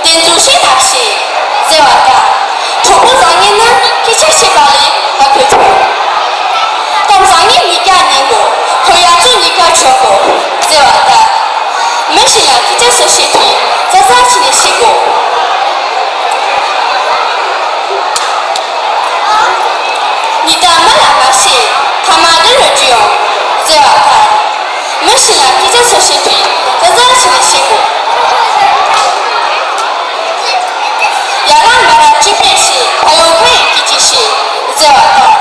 དེ་ཚོ་ཤེས་ན་ཤེས་ཟེར་བ་ལྟར། གྲོགས་པོ་བཟང་ངན་ནི་སྐད་ཆ་བཤད་པ་ལས་མ་གོ་ཐུབ། གཏམ་བཟང་ངན་གཉིས་ཀ་ཉན་དགོས། ཁོ་ཡ་ཚོ་གཉིས་ཀ་ཆོག་གོ་ཟེར་བ་ལྟར། མི་ཞིག་ལ་སྐད་ཆ་སོགས་བཤད་དུས་ཙག་ཙག་བྱས་ནས་བཤད་དགོས། ཉི་ཟླ་མ་ལ་མ་བཤད། ཐ་མ་འདི་རུ་འཇུ་ཡོང་ཟེར་བ་ལྟར། མི་ཞིག་ལ་སྐད་ཆ་སོགས་བཤད་དུས་ཙག་ཙག་བྱས་ནས་བཤད་དགོས། ཡ་ར་མ་ར་སྤྱོད་པས་ཤེས། ཕ་ཡུལ་ཁ་ཡི་སྐད་ཀྱིས་ཤེས་ཟེར་བ་ལྟར།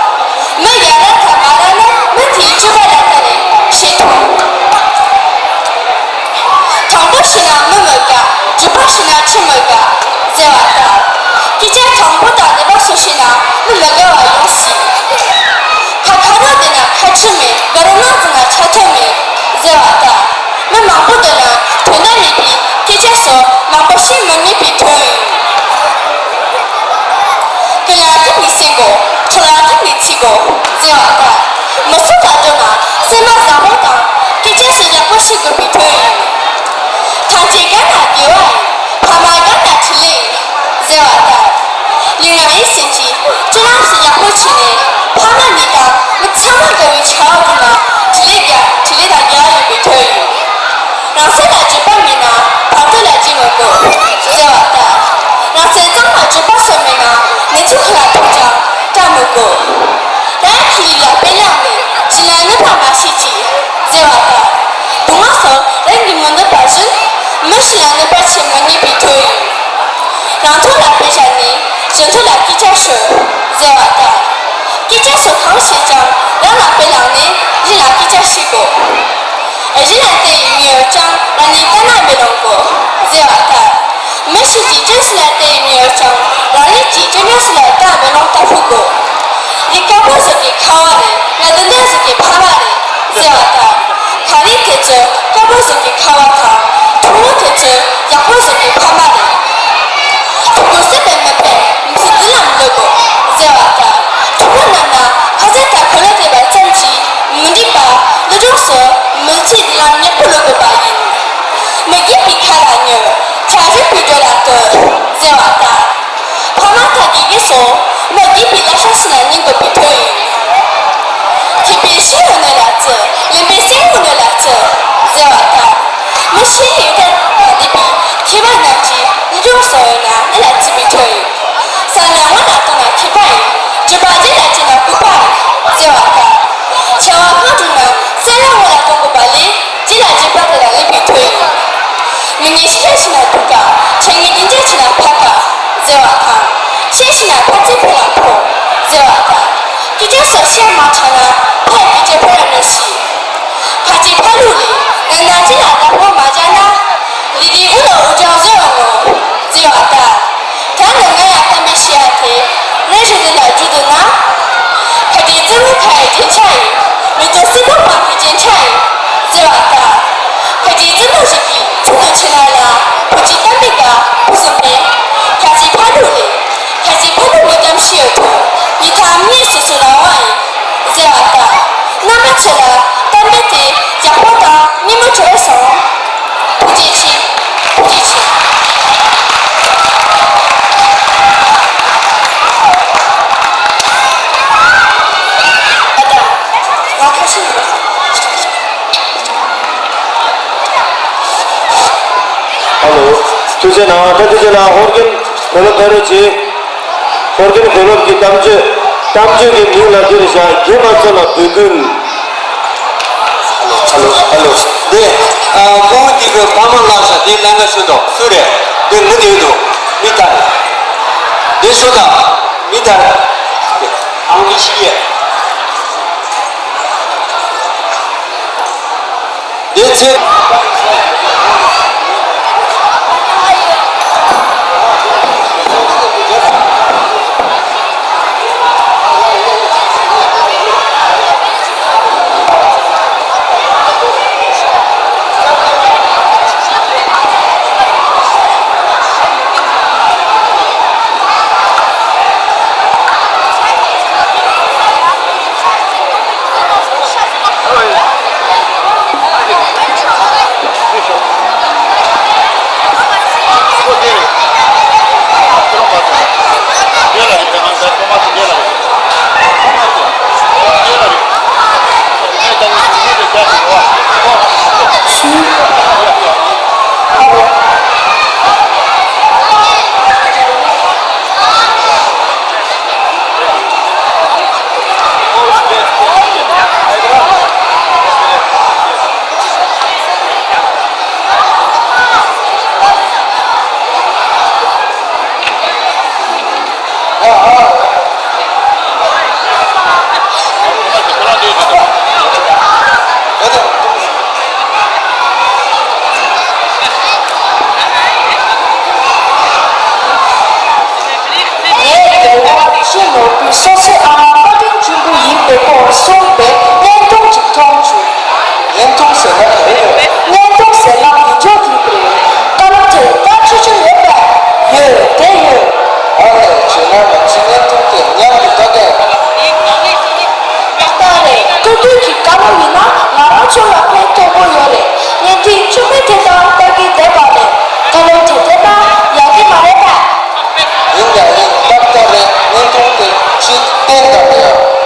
མི་ཡ་ར་དང་མ་ར་ནི་མི་དེའི་སྤྱོད་པ་ལ་ལྟ་ནས་ཤེས་ཐུབ། དྲང་པོ་བཤད་ན་མི་མི་དགའ། རྒྱུ་པ་བཤད་ན་ཁྲི་མི་དགའ་ཟེར་བ་ལྟར། སྐད་ཆ་དྲང་པོ་དང་ལེགས་པ་སོགས་བཤད་ན་མི་མི་དགའ་བ་ཡོང་སྲིད། ཁ་ཁ་རོག་བསྡད་ན་ཁ་ཆུ་མེད། དགའ་རོགས་ནང་འཛུལ་ན་ཆ་ཐོ་མེད་ཟེར་བ་ལྟར། མི་མང་པོ་འདུག་ན་དོན་དག་མེད་པའི་སྐད་ཆ་སོགས་མང་པོ་བཤད་མི་ཉན་པའི་དོན་ཡིན། ཀུན་ལ་ཐུག་ནས་གསན་དགོས། ཁྲོ་ལ་ཐུག་ནས་འཚིག་དགོས་ཟེར་བ་ལྟར། མི་ཚོགས་དང་འགྲོ་ན་སེམས་པ་བཟང་པོ་དང་སྐད་ཆ་སོགས་ཡག་པོ་བཤད་དགོས་པའི་དོན་ཡིན། ཐམས་ཅད་དགའ་ན་དགེ་བ་ཡིན། ཕ་མ་དགའ་ན་འཕྲིན་ལས་ཡིན་ཟེར་བ་ལྟར། ལས་ང་ཡིན་ཟེར་གྱི་སྤྱོད་ལམ་སོགས་ཡག་པོ་བྱས་ནས་ཕ་མ་ནས་དང་མི་ཚང་མ་དགའ་བའི་བྱ་བ་བསྒྲུབ་ན་འཕྲིན་ལས་རྒྱ་འཕྲིན་ལས་དང་རྒྱལ་བ་ཡོད་པའི་དོན་ཡིན། རང་སེམས་ལ་འགྱོད་པ་མེད་ན་བར་དོ་ལ་འགྱོད་མི་དགོས་ཟེར་བ་ལྟར། རང་སེམས་གཙང་མ་འགྱོད་པ་སོགས་མེད་ན་ནད་གཅོད་ཁ་ལ་ཐུག་ཀྱང་སྐྲག་མི་དགོས། རང་ཁྱིམ་ལ་དཔེ་བླངས་ནས་གཞན་ལ་གནོད་པ་མ་བྱེད་ཅིག་ཟེར་བ་ལྟར། སྡུག་བསྔལ་སོགས་རང་གིས་མི་གནོད་པ་བཞིན་མི་ཞིག་ལ་གནོད་པ་བྱེད་མི་ཉན་པའི་དོན་ཡིན། རང་ཐོག་ལ་དཔེ་བཞག་ནས་གཞན་ཐོག་ལ་སྐད་ཆ་ཤོད་ཟེར་བ་ལྟར། སྐད་ཆ་སོགས་གང་བཤད་ཀྱང་རང་ལ་དཔེ་བླངས་ནས་གཞན་ལ་སྐད་ཆ་བཤད་དགོས། གཞན་ལ་བལྟས་ཡིན་ཡོད་ཀྱང་རང་ནས་བལྟ་ན་མི་ལོང་གོ་ཟེར་བ་ལྟར། མི་ཞིག་གིས་སྐྱོན་སུ་ལ་བལྟས་ཡིན་ཡོད་ཀྱང་རང་ཉིད་ཀྱིས་སྐྱོན་ཉམས་སུ་ལ་བལྟ་མི་ལོང་ལྟ་ཧུ་གོ། རི་དཀར་པོ་ཟིག་གི་ཁ་བ་རེད། ང་འདི་འདྲ་ཟིག་གི་ཕ་མ་རེད་ཟེར་བ་ལྟར། གངས་རི་དེ་ཚོ་དཀར་པོ་ཟིག་གི་ཁ་བ་དང་ཕྲུ་གུ་དེ་ཚོ་ཡག་པོ་ཟིག་གི་ཕ་མ་རེད། ཕྲུ་གུ་སྲིད་པའི་མི་ཕན་མི་ཚེ་འདི་ལམ་ལུག་གོ་ཟེར་བ་ལྟར། ཕྲུ་གུ་རྣམས་ལ་ཁ་ཟས་དང་གོས་ལ་བལྟས་པ་ཙམ་གྱིས་མི་འགྲིག་པ་འདི་སྒྲུང་སོགས་མི་ཚེ་འདི་ལམ་ཉེར་པོ་ལུག་དགོས་པ་ཡིན། མི་དགེ་བའི་ཁ་ལ་ཉོན། བྱ་རུས་པའི་འགྲོས་ལ་ལྟོས་ཟེར་བ་ལྟར། ཕ་མ་དང་དགེ་རྒན་སོགས་མི་དགེ་བའི་བསླབ་བྱ་ཟེར་ན་ཉན་དགོས་པའི་དོན་ཡིན། མཁས་པའི་ཤེས་ཡོན་ནོར་ལ་བརྩི། གླེན་པའི་སེམས་ངོ་ནོར་ལ་བརྩི་ཟེར་བ་ལྟར། མི་ཤེས་ཡོན་ཏན་དང་ལྡན་པའི་མཁས་པ་རྣམས་ཀྱིས་ལུས་སྦྱོང་སོགས་ཡོད་ན་ནི་ལ་བརྩི་བའི་དོན་ཡིན། ས་ལ་ངོ་ལ་གཏོང་ན་མཁས་པ་ཡིན། སྤྱོད་པ་རྒྱན་ལ་སྤྱོད་ན་ལྐུགས་པ་ཡིན་ཟེར་བ་ལྟར། བྱ་བ་གང་བསྒྲུབ་ན་ས་ལ་ངོ་ལ་གཏོང་དགོས་པ་ལས། རྗེས་ལ་འཇུག་པ་དེ་ལ་སླེབས་པའི་དོན་ཡིན། མི་ངན་ཤི་ཁ་ཤི་ན་སྡུག་ག་འཆད་ཉན་སྙིང་རྗེ་ཆེ་ན་ཕ་ག་ཕྱིན་ན་ཕར་ཚུར་ཕུ་ལ་ཕོ་ཟེར་བ་དང་། དུས་ཀྱང་སོར་ཤེས་མ་ཆགས་ན་ཕར་དུས་ཀྱང་ཕོ་ལ་ནོར་ཞིག་ཕ་གཅིག་ཕ་ལུག་ལས་ང་ན་ཅི་ལ་བདག་པོ་མ་བྱ་ན། ལི་ལི་འུ་ལ་འུ་ཅང་བཟོ་བ་ངོ་ཟེར་བ་དང་། ད་ནི་ང་ཡང་གཏམ་དཔེ་བཤད་ཡ་དེ་རེ་རེ་ལ་རྒྱུ་འདུག་ན། ཕ་གཅིག་རྩེ་མོ་ཕ་ཡི་དྲིན་ཆ་ཡིན། མི་ཐོག་སྲིན་པོ་མ་གི་རྒྱན་ཆ་ཡིན་ཟེར་བ་དང་། ཕ་གཅིག་རྩེ་མོ་ཞིག་གིས་ཚུར་དུ་ཕྱིན་ན་ལ་བུ་གཅིག་གཏམ་དཔེ་དགའ་བུ་གསུམ་པས། ཕ་གཅིག་ཕ་ལུག་ལས། ཕ་གཅིག་ཕ་ལུག་མི་གཏམ་ཤེས་ཡོད་དོ། མི་ཐག་གཉིས་སུ་སུ་ལ་དབང་ཡིན་ཟེར་བ་དང་། རྣམ་པ་ཚོ་ལ་གཏམ་དཔེ་དེ་ཡག་པོ་དང་སྙན་མོ་བྱོས་སོང་། ཐུགས་རྗེ་ཆེ། ཐུགས་རྗེ་ཆེ། ཨ་ད། ང་ཁ་ཤས་ཡོད། ཧ་ལོ། ཐུགས་རྗེ་གནང་། ད་ཐུགས་རྗེ་གནང་། ཧོར་གན་བོད་ལ་ཕེབས་རོགས་གྱིས། ཧོར་གན་བོད་སློབ་ཀྱི་གཏམ་བརྗོད། གཏམ་བརྗོད་ཀྱི་མིང་ལ་འདིར་བཞག་རྒན་མ་ཚོ་ལ་འབོད་སྐུལ། ཧ་ལོ་ཧ་ལོ་ཧ་ལོ། འདི་ཨ་ཁོང་འདི་གི་ཕ་མ་ལགས་ས་འདི་ལན་ག་ཤོད་དོ་སུ་རེད། འདི་མི་འདི་འདུག་མི་ལྟ་རེད། འདི་ཤོད་དང་། མི་ལྟ་རེད། ཨང་གི་ཤི་ཡས། དེ་ཚེ། ངས་རྒྱལ་བ་རིན་ཆེན་ནོར་བུས་སོ་སོའི་ཨ་མ་བཀའ་དྲིན་ཆེན་པོ་ཡིན་པའི་སྐོར་གསུངས་པའི་བརྙན་ཐུང་ཅིག་མཐོང་བྱུང་། བརྙན་ཐུང་ཟེར་ན་ག་རེ་རེད། བརྙན་ཐུང་ཟེར་ན་བི་ཌིའོ་གི་རེད། བཀའ་སློབ་དེ་ལྟ་ཆོག་ཆོག་ཡོད་པས། ཡོད་དེ་ཡོད། ཨ་ལས་བྱས་ན་ང་ཚོས་བརྙན་ཐུང་དེ་མཉམ་དུ་ལྟ་གས། ལྟ་རེད། སྐུ་མདུན་གྱི་བཀའ་སློབ་ཡིན་ན་ང་རང་ཚོ་ལ་ཕན་ཐོགས་པོ་ཡོད་རེད། བརྙན་འཕྲིན་ཆུང་མའི་དེ་དང་ལྟ་གི་བསྡད་པ་རེད། བཀའ་སློབ་དེ་བསྡད་ན་ཡག་གི་མ་རེད་པས། ཡིན་ཡ་ཡིན། ཏག་ཏག་རེད། བརྙན་ཐུང་དེ་ཅིག་བསྟན་དང་ཡ།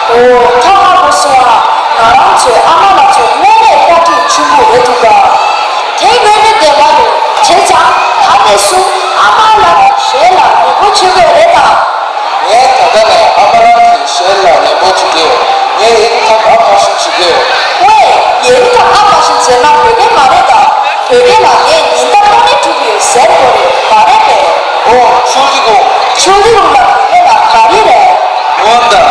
ཨོ། ཐོག་མ་བུ་སོང་ང་རང་ཚོའི་ཨ་མ་ལགས་ཚོ་དངོས་གནས་བཀའ་དྲིན་ཆེན་པོ་རེད་འདུག་ག་དེ་དངོས་གནས་བདེན་པ་རེད། བྱས་ཙང་ད་ནས་བཟུང་ཨ་མ་ལགས་ཀྱི་ཞལ་ལ་ལེགས་པོ་བྱེད་དགོས་རེད་དམ། ངས་ད་ལྟ་ནས་ཨ་མ་ལགས་ཀྱི་ཞལ་ལ་ལེགས་པོ་བྱེད་ཀྱི་ཡོད། ངས་ཡི་གེ་ཐབས་ཨ་ཁ་ཤུ་བྱེད་ཀྱི་ཡོད། ཝེ། ཡི་གེ་ཐབས་ཨ་ཁ་ཤུ་ཟེར་ན་བོད་སྐད་མ་རེད་དམ། བོད་སྐད་ལ་ངས་ཉིན་ལྟར་དངོས་གནས་ཐུག་གི་ཡོད་ཟེར་དགོས་རེད་མ་རེད་པས། ཨོ། ཆུ་ལི་གུང་། ཆུ་ལི་གུང་ལ་བོད་སྐད་ལ་ག་རེ་རེད། འོན་ཏེ།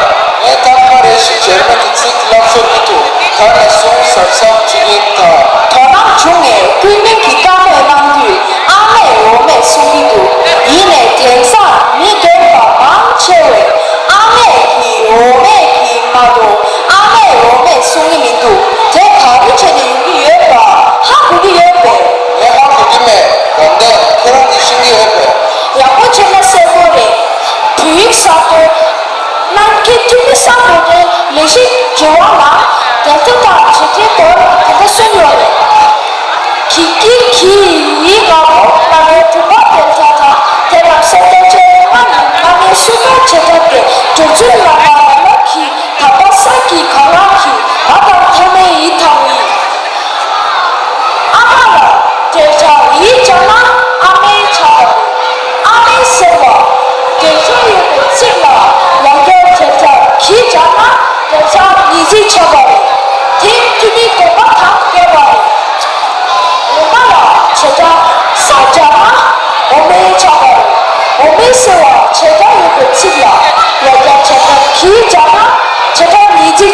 ངས་རྟག་པར་རེ་ཞིག་འཇར་མན་གྱི་ཚིག་སློབ་གསོ་མི་ཐུབ། ད་ནས་བཟུང་གཟབ་གཟབ་བྱེད་ཀྱི་ཡིན་ད། དོ་སྣང་བྱུང་ངས་སྐུད་མིང་གི་བཀའ་མོལ་གནང་དུས་ཨ་མས་འོ་མས་གསུང་གི་འདུག་ཡིན་ནའི་དེང་སང་མི་རྒན་པ་མང་ཆེ་བས་ཨ་མས་ཀྱིས་འོ་མས་ཀྱིས་མ་གཏོགས་ཨ་མས་འོ་མས་གསུང་གི་མི་འདུག་དེ་ག་རེ་བྱས་ནས་ཡོང་གི་ཡོད་པ་ཧ་གོ་གི་ཡོད་པས། ངས་ཧ་གོ་གི་མེད། དགའ་ལྡན་ཁྱེད་རང་གིས་ཤེས་ཀྱི་ཡོད་པས། ཡག་པོ་བྱས་ན་གསལ་པོ་རེད། བོད་ཡིག་གསར་གཏོད། གནང་མཁན་འཐུས་མི་གསར་པ་དེ་ལས་གཞི་སྒྲིག་པ་ལ་དེ་ལྟ་དང་བྱེད་འབྲེལ་སྐོར་དེ་འདྲ་གསུངས་ཡོད་རེད། གི་ཀིར་གྱིས་ཡིག་ལྔ་པོ་བླ་མའི་སྒྲུབ་པ་དེ་ལྟ་དང་དེ་རྣམས་གསལ་སྟོན་བྱས་ལྔ་ནི་བླ་མའི་བསུ་སྟོན་བྱས་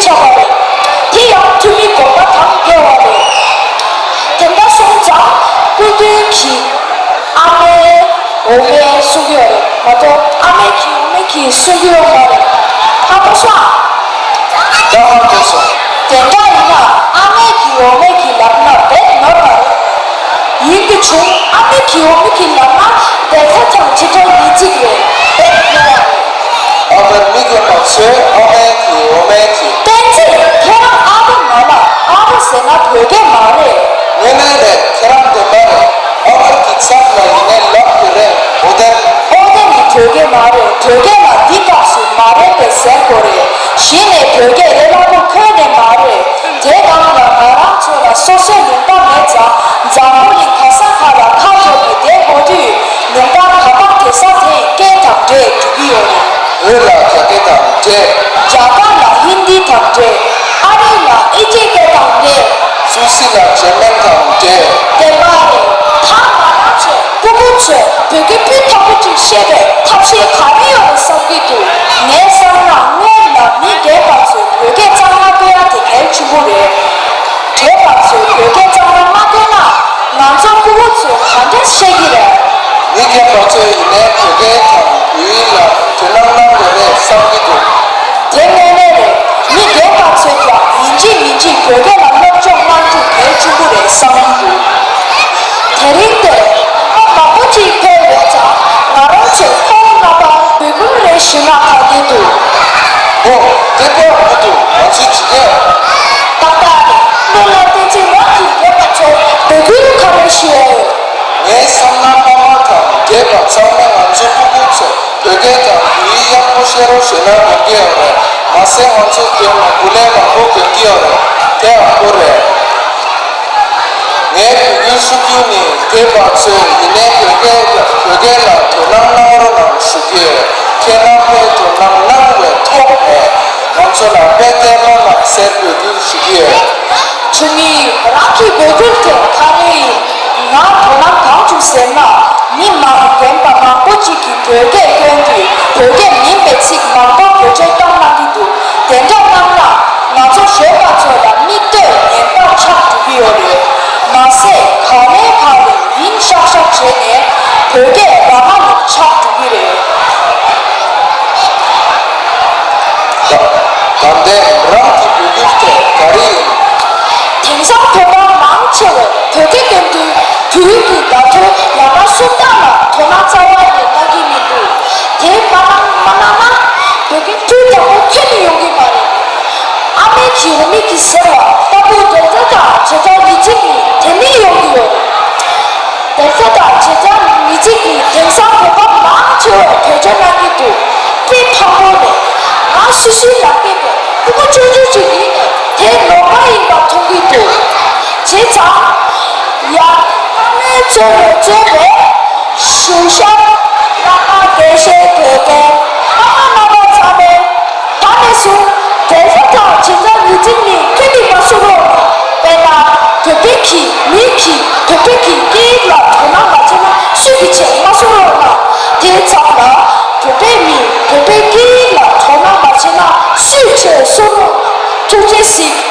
ཆགས་པ་རེད། དེ་ཡང་ཐུ་མིའི་དགོངས་པ་དང་འགལ་བ་རེད། དེ་འདྲ་སོང་ཙང་སྐུ་མདུན་གྱིས་ཨ་མའི་འོ་མའི་གསུང་གི་ཡོད་རེད་མ་གཏོགས་ཨ་མའི་གི་འོ་མའི་གི་གསུང་གི་ཡོད་མ་རེད། ཧ་གོ་སོང་། ད་ཧ་གོ་སོང་། དེ་འདྲ་ཡིན་ན་ཨ་མའི་གི་འོ་མའི་གི་ལབ་ན་རྦད་ནོར་བ་རེད། ཡིན་དུ་བྱུང་ཨ་མའི་གི་འོ་མའི་གི་ལབ་ན་དེ་ཚ་དང་ཅི་འདྲ་ཡིན་ཅིག་རེད་རྦད་ནོར་བ་རེད། ཨ་ཕར་མི་རྒན་པ་ཚོས་ཨ་མའི་གི་འོ་མའི་གི་བསྟན་འཛིན་ཁྱེད་རང་ཨ་ཕ་མ་ལ་ཨ་ཕ་ཟེར་ན་བོད་སྐད་མ་རེད། ངས་ལན་རེད་ཁྱེད་རང་བདེན་པ་རེད། ཨ་ཕར་གི་ཚབ་ལ་ཡིན་ནའི་ལབ་དགོས་རེད། འོ་དེ། འོ་དེ་ནི་བོད་སྐད་མ་རེད། བོད་སྐད་ལ་འདི་སྐབས་སུ་མ་རེད་པས་ཟེར་དགོས་རེད། གཞི་ནས་བོད་སྐད་རེད་ལ་ཁོ་ཁོན་ནས་མ་རེད། དེ་གང་ལ་ང་རང་ཚོ་ལ་སོ་སོའི་ལུང་པ་མེད་ཙང་འཛམ་བུ་གླིང་ག་ས་ག་ལ་ཁ་འཐོར་ནས་བསྡད་དགོས་དུས་ལུང་པ་ག་པར་དེ་ས་དེའི་སྐད་དང་འདྲེས་འགྲོ་གི་ཡོད་རེད། བོད་ལ་རྒྱ་སྐད་དང་འདྲེས། རྒྱ་གར་ལ་ཧིན་དི་དང་འདྲེས། ཨ་རི་ལ་ཨི་ཊི་སྐད་དང་འདྲེས། སུད་སི་ལ་འཇར་མན་དང་འདྲེས། བདེན་པ་རེད། ད་ང་རང་ཚོའི་སྤུ་གུ་ཚོས་བོད་སྐད་སྤུས་དག་པོ་ཅིག་ཤེས་པའི་ཐབས་ཤེས་ག་རེ་ཡོད་རེད་བསམ་གྱི་འདུག་ངས་བསམ་ན་སྔོན་ལ་མི་རྒན་པ་ཚོས་བོད་སྐད་གཙང་མ་བཀོལ་ཡ་དེ་གལ་ཆེན་པོ་རེད། རྒན་པ་ཚོས་བོད་སྐད་གཙང་མ་མ་བཀོལ་ན་ང་ཚོ་སྤུ་གུ་ཚོས་ག་འདྲས་ཤེས་ཀྱི་རེད། མི་རྒན་པ་ཚོས་ཡིན་ནའི་བོད་སྐད་དང་བོད་ཡིག་ལ་དོ་སྣང་གནང་དགོས་རེད་བསམ་གྱི་འདུག་དེ་དངོས་གནས་རེད། མི་རྒན་པ་ཚོས་ཀྱང་ཡིན་གཅིག་མིན་གཅིག་བོད་སྐད་ལ་སློབ་སྦྱོང་གནང་རྒྱུ་གལ་ཆེན་པོ་རེད་བསམ་གྱི་འདུག་དེ་རིང་དེར་ཨ་མ་མང་པོ་ཅིག་ཕེབས་ཡོད་ཙང་ང་རང་ཚོས་ཁོང་རྣམ་པར་འབོད་སྐུལ་རེ་ཞུས་ན་ག་འདྲ་འདུག་ཨོ། དེ་དཔེ་མི་འདུག་ང་ཚོས་བྱེད་ཀྱི། ཏག་ཏག་རེད། བློ་ལ་བསྟན་ཚེ་རང་གི་རྒན་པ་ཚོར་འབོད་སྐུལ་ག་རེ་ཞུ་ཡ་ཡོད། ངའི་བསམ་ན་ཕ་མ་དང་རྒན་པ་ཚང་མས་ང་ཚོ་སྤུ་གུ་ཚོ་བོད་སྐད་དང་བོད་ཡིག་ཡག་པོ་ཤེས་རོགས་ཞུས་ན་འདོད་ཀྱི་ཡོད་རེད། མ་ཟད་ང་ཚོ་དོན་ལ་བུ་ལས་མང་པོ་དགོས་ཀྱི་ཡོད་རེད། དེ་ཡག་པོ་རེད། ངས་འབོད་སྐུལ་ཞུ་རྒྱུ་ནི་རྒན་པ་ཚོས་ཡིན་ནའི་བོད་སྐད་ལ་བོད་སྐད་ལ་དོ་སྣང་གནང་རོགས་གནང་ཞུ་རྒྱུ་ཡོད། ཁྱེད་རྣམ་པས་དོ་སྣང་གནང་བའི་ཐོག་ནས་ང་ཚོ་ལ་དཔེ་སྟོན་རོགས་གནང་ཟེར་འབོད་སྐུལ་ཞུ་རྒྱུ་ཡོད། ཆུ་མིག་རང་གི་འབོད་སྐུལ་དེ་ག་རེ་ཡིན། ང་དོ་སྣང་གང་བྱུང་ཟེར་ན། མི་མང་རྒན་པ་མང་པོ་ཅིག་གིས་བོད་སྐད་སྐྱོན་དུས་བོད་སྐད་མིན་པའི་ཚིག་མང་པོ་བེད་སྤྱོད་བཏང་གནང་གི་འདུག་དེ་འདྲ་གནང་ན་ང་ཚོ་གཞོན་པ་ཚོ་ལ་མིག་ལྟོས་ངན་པ་ཆགས་འགྲོ་གི་ཡོད་རེད། མ་ཟད་ག་ལེ་ག་ལེ་ཡིན་ཤག་ཤག་བྱས་ནས་བོད་སྐད་རང་དབང་ལུགས་ཆགས་འགྲོ་གི་རེད། ད་ད་ལྟའི་རང་གི་འབོད་སྐུལ་དེ་ག་རེ་ཡིན། དེང་སང་བོད་པ་མང་ཆེ་བས་བོད་སྐད་སྟོན་དུས་བོད་ཀྱི་བརྡ་ཐོ་ཡང་ན་སུམ་རྟགས་ལ་དོ་སྣང་རྩ་བ་ནས་གནང་གི་མི་འདུག་དེ་མ་གནང་མ་གནང་ན་བོད་སྐད་སྤུས་དག་པོ་ཐོན་ནས་ཡོང་གི་མ་རེད། ཨ་མའི་གི་འོ་མའི་གི་ཟེར་བ་ལྟ་བུ་དེ་ཚོ་དང་བྱེད་སྟངས་མི་གཅིག་ནི་དེ་མིན་ཡོང་གི་ཡོད། དེ་ཚོ་དང་བྱེད་སྟངས་མི་གཅིག་ནི་དེང་སང་བོད་པ་མང་ཆེ་བས་བེད་སྤྱོད་གནང་གི་འདུག་དཔེ་མཐོང་གོ་ནས་ང་སུ་ཞིག་ལ་བལྟས་པས་སྤུ་གུ་ཆུང་ཆུང་ཅིག་ཡིན་ནས་དེ་ནོར་བ་ཡིན་པ་མཐོང་གི་འདུག་བྱས་ཙང་ཡ་ཨ་མའི་གཙོ་བོ་གཙོས་པའི་གཞུང་ཞབས་བླ་མ་དགེ་བཤེས་དགེ་རྒན་ཕ་མ་རྣམ་པ་ཚང་མས། ད་ནས་བཟུང་དེ་ཚོ་དང་བྱེད་སྟངས་ཉིས་བརྩེགས་ནི་ཁྱོན་ནས་མ་བཟོ་རོགས་གནང་། དཔེར་ན་བོད་པའི་གི་མི་གི་བོད་པའི་གི་སྐད་ཡིག་ལ་དོ་སྣང་མ་བྱས་ན་སུས་ཀྱི་བྱས་མ་བཟོ་རོགས་གནང་། དེའི་མཚམས་ལ་བོད་པའི་མི་བོད་པའི་སྐད་ཡིག་ལ་དོ་སྣང་མ་བྱས་ན་སུས་བྱས་བཟོ་རོགས་གནང་། ཐུགས་རྗེ་གཟིགས།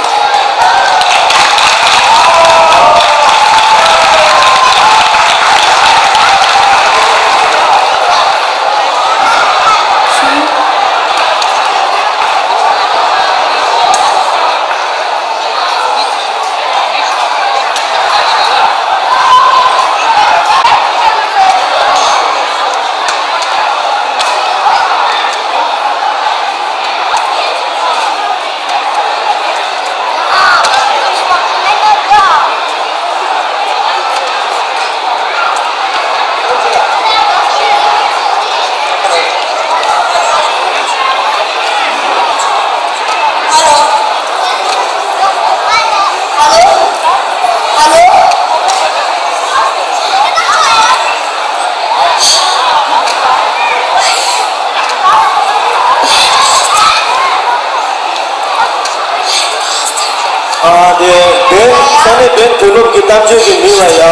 ཨ་དེ་བོད་ས་གནས་བོད་བོད་སློབ་ཀྱི་གཏམ་བརྗོད་ཀྱི་མིང་ལ་ཡ་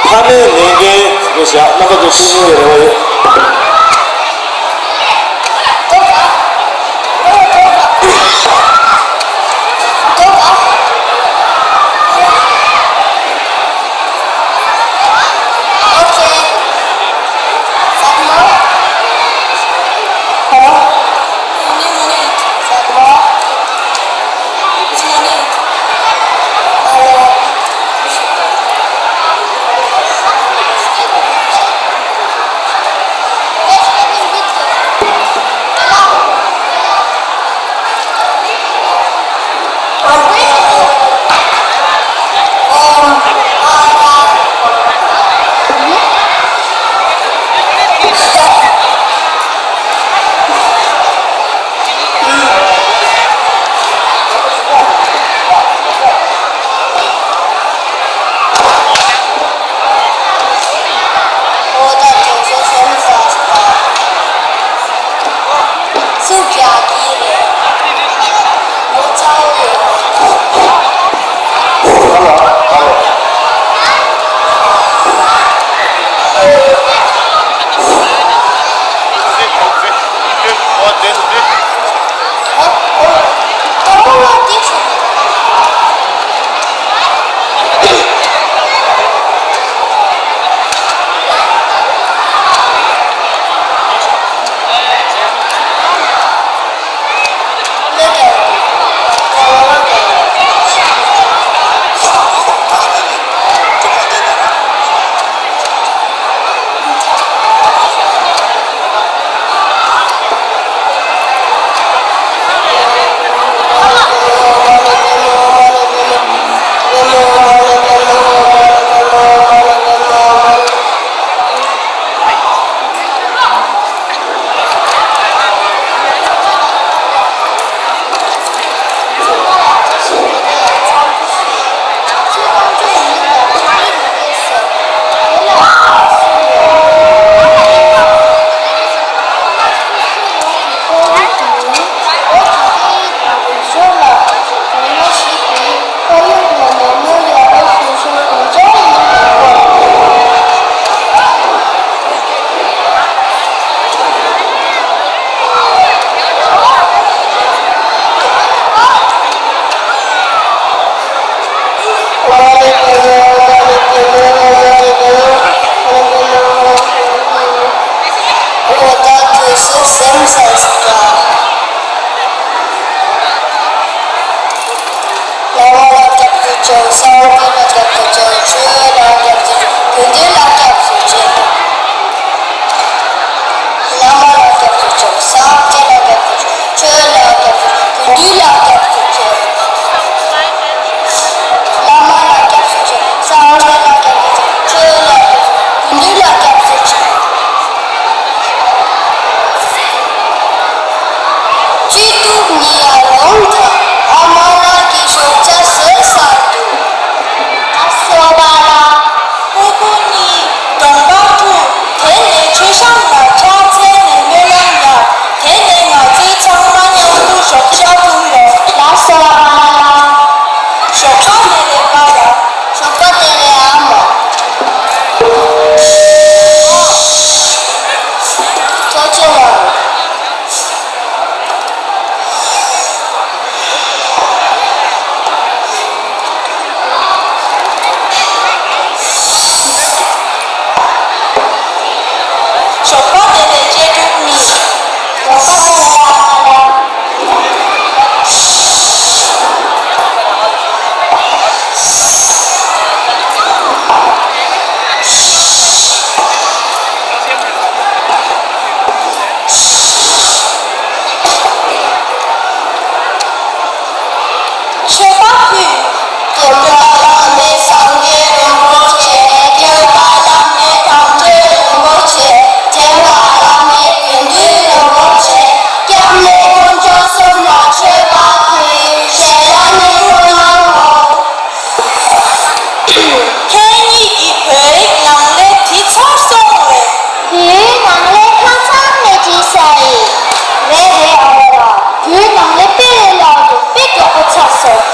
ཕ་མའི་ལས་འགན་ཟེར་བཞག་རྣམ་པ་ཚོ་ཤེས་ཀྱི་ཡོད་རེད་བ་ཡོད། སངས་རྒྱས་ལ་སྐྱབས་སུ་མཆི། ཆོས་ལ་སྐྱབས་སུ་མཆི། དགེ་འདུན་ལ་སྐྱབས་སུ་མཆི། བླ་མ་ལ་སྐྱབས་སུ་མཆི། སངས་རྒྱས་ལ་སྐྱབས་སུ་མཆི། ཆོས་ལ་སྐྱབས་སུ་མཆི། དགེ་འདུན་ལ་སྐྱབས་སུ་མཆི། བླ་མ་ལ་སྐྱབས་སུ་མཆི། སངས་རྒྱས་ལ་སྐྱབས་སུ་མཆི། ཆོས་ལ་སྐྱབས་སུ་མཆི། དགེ་འདུན་ལ་སྐྱབས་སུ་མཆི། བཅོས་ཐུབ་ནི་ཡ་ལོང་དང་། ཨ་མ་ལགས་ཀྱི་ཞོགས་ཇ་ཟས་ཚར་འདུག་ལགས་སོ་པཱ་ལགས། སྤུ་གུ་གཉིས་གྲོང་པར་ཐུག་དེ་ནས་མཆོད་བཤམས་ལ་ཕྱག་འཚལ་ནས་སྨོན་ལམ་བརྒྱབ། དེ་ནས་ང་ཚོའི་ཚང་མ་མཉམ་དུ་ཞོགས་ཇ་འཐུང་རོགས། ལགས་སོ་པཱ་ལགས། ཞོགས་པ་བདེ་ལེགས་པཱ་ལགས། ཞོགས་པ་བདེ་ལེགས་ཨ་མ། ཐུགས་རྗེ་གནང་། ཞོགས་པ་བདེ་ལེགས་གཅེས་ཕྲུག་གཉིས། མཆོད་པ་ཕུལ། སྟོན་པ་བླ་མེད་སངས་རྒྱས་རིན་པོ་ཆེ། སྐྱོབ་པ་བླ་མེད་དམ་ཆོས་རིན་པོ་ཆེ། མཁྱེན་པ་བླ་མེད་དགེ་འདུན་རིན་པོ་ཆེ། སྐྱབས་གནས་དཀོན་མཆོག་གསུམ་ལ་མཆོད་པ་ཕུལ། ཞལ་ལག་ནས་གསུང་གནང་ངོ་། ཁྱེད་གཉིས་ཀྱི་བོད་ཡིག་ནང་ལས་བྲིས་ཚར་སོང་བས། བོད་ཡིག་ནང་ལས་ཁ་སང་ནས་བྲིས་ཚར་ཡིན། རེད་རེད་ཨ་བ་ལགས། བོད་ནང་ལས་དཔེ་ལས་སླ་པོ་འདུག་དཔེ་མགྱོགས་པོ་ཚར་སོང་།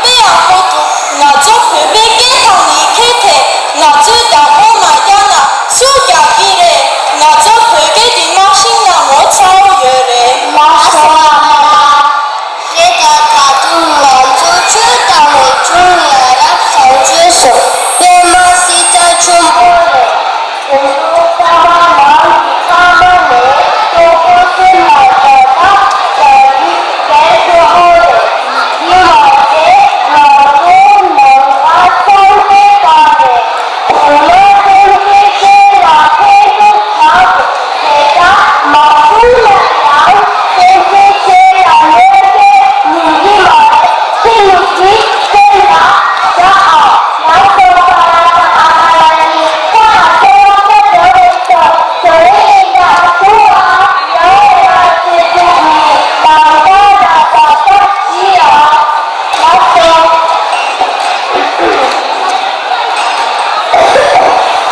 དཔེ་ཡག་པོ་འདུག་ང་ཚོ་བོད་པའི་སྐད་དང་ཡི་གེ་དེ་ང་ཚོས་བདག་པོ་མ་རྒྱག་ན་སུས་རྒྱག་གི་རེད། ང་ཚོ་བོད་སྐད་འདི་མ་ཤེས་ན་ངོ་ཚ་བོ་ཡོད་རེད། ལགས་སོ་ཨ་མ་ལགས། རེད་ད། ད་དུང་ང་ཚོ་ཆོས་དང་རིག་གཞུང་ཡ་རབས་བཟང་སྤྱོད་སོགས་དཔེ་མ་སྲིད་རྩ་ཆེན་པོ་རེད། དེ་ཚོ་ཚང་མ་ནང་གི་ཚང་མ་ནས་སྤྲོ་པོ་སེམས་ལ་བྱ་ཐབས་བྱ་རྒྱུ་གལ་ཆེ་ཧོ་རེད། དེ་མ་ཟད་ང་ཚོའི་ནང་པ་སངས་རྒྱས་པ་རེད། དེ་ནས་སེམས་ཅན་ལ་ཕན་ཐོགས་བྱ་དགོས། དེ་ལྟར་མ་བྱུང་ན་ཡང་སེམས་ཅན་གཞན་ལ་གནོད་སྐྱེལ་ནུས་ཀྱི་མ་རེད། ཁྱེད་གཉིས་ཀྱིས་སེམས་ལ་བཞག་ཨ། ང་སོང་པ་ཨ་མ་ལགས་ཀྱིས་ཁོ་ལ་ཚེ་དབང་ཆ་འདོད་པའི་ཐོག་བཟོ་ཡས་ཡིན་ད་ཐུག་ཨ། ཡང་ཡང་ཚེ་གཅིག་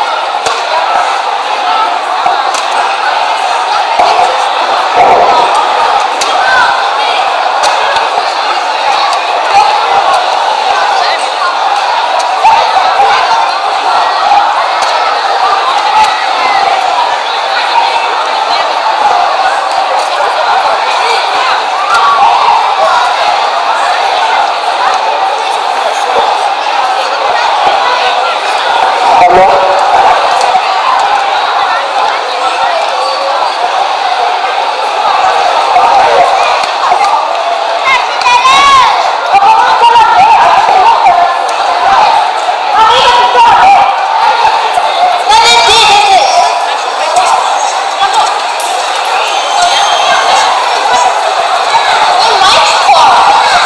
གི་ལམ་ཁ་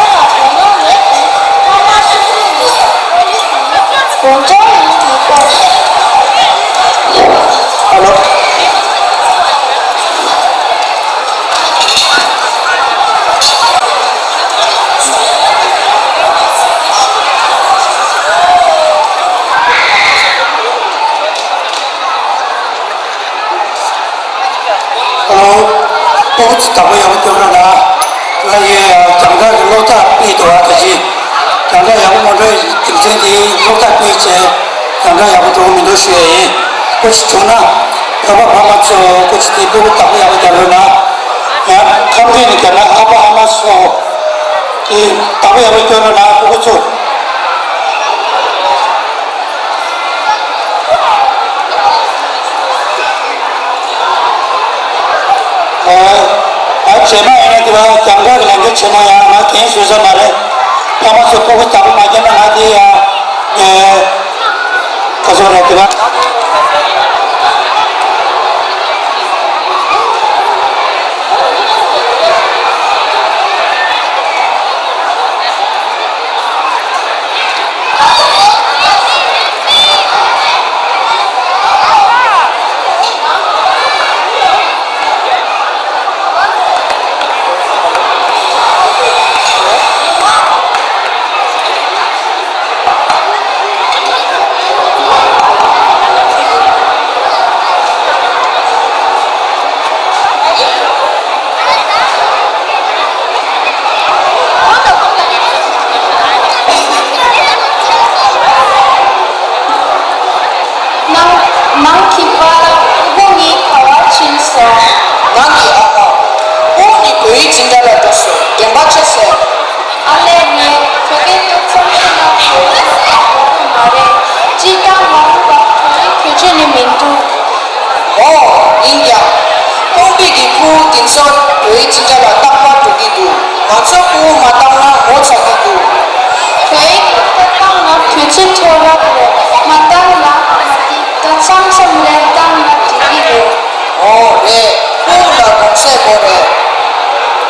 ལ་བར་ཐག་བྱེད་ཨ། ལགས་སོ། ཨོ། ཨོ་ཙི་དག་པ་ཡག་པོ་སྐྱོན་ར་ན། ང་ཡི་རྒྱང་བསྒྲགས་ཀྱི་སློབ་གྲྭ་སྤེལ་འདུག་ཨ། ད་ཅི་རྒྱང་བསྒྲགས་ཡག་པོ་མ་འགྲོ་ཡི་དེང་སང་དེའི་སློབ་གྲྭ་སྤེལ་བྱས་རྒྱང་བསྒྲགས་ཡག་པོ་འགྲོ་གི་མི་འདུག་ཞུ་ཡ་ཡིན། ཨོ་ཙི་བྱུང་ན་ཕ་མ་ཕ་མ་ཚོ་ཨོ་ཙི་དེ་སྤུ་གུ་དག་པ་ཡག་པོ་རྒྱག་རོགས་གནང་། ཡང་ཁམས་སྐད་ནས་བརྒྱབ་ན་ཨ་ཕ་ཨ་མ་ཚོ། དེ་བདག་པོ་ཡག་པོ་སྐྱོར་རོགས་གནང་སྤུ་གུ་ཚོ། ཨ་ཨ་རྗེས་མ་ཡིན་ན་དེ་བ་རྒྱང་བསྒྲགས་ཀྱི་ལས་འགུལ་ཆེན་མོ་ཡང་ང་འགན་བཞེས་ས་མ་རེད། ཕ་མ་ཚོ་སྤུ་གུ་བདག་པོ་མ་སྐྱོར་ན་ང་དེ་ཡང་ངས་ག་ཚོད་རེད་དེ་བ། ནང་ནང་གི་པར་སྤུ་གུ་གཉིས་ག་བར་ཕྱིན་སོང་། ནང་གི་ཨ་མ། སྤུ་གུ་གཉིས་བོད་ཡིག་སྦྱིན་བདག་ལ་འགྲོ་སོང་། དྲན་པ་ཆེ་སོང་། ཨ་ལས། ངས་བོད་སྐད་ཏོག་ཙམ་ཤེས་ན་བོད་ཡིག་ལ་འགྲོ་གི་མ་རེད། སྤྱིར་བཏང་མ་འོངས་པར་བོད་ཡིག་བེད་སྤྱོད་ནི་མི་འདུག་ཨོ། ཡིན་ཀྱང་། ཁོང་པའི་གི་ཕྲུ་གུ་འདི་ཚོ་བོད་ཡིག་སྦྱིན་བདག་ལ་རྟག་པར་འགྲོ་གི་འདུག་ང་ཚོ་ཕྲུ་གུ་མ་བཏང་ན་ངོ་ཚ་གི་འདུག་བོད་ཡིག་ལག་བསྟར་བཏང་ན་བོད་ཚིག་མཐོ་རག་རེད། མ་བཏང་ན་མ་བཏང་ན་མཚམས་མཚམས་རེ་བཏང་ན་འགྲིག་གི་རེད། ཨོ་རེད། ཕྲུ་གུ་ལ་གུང་སེང་དགོས་རེད།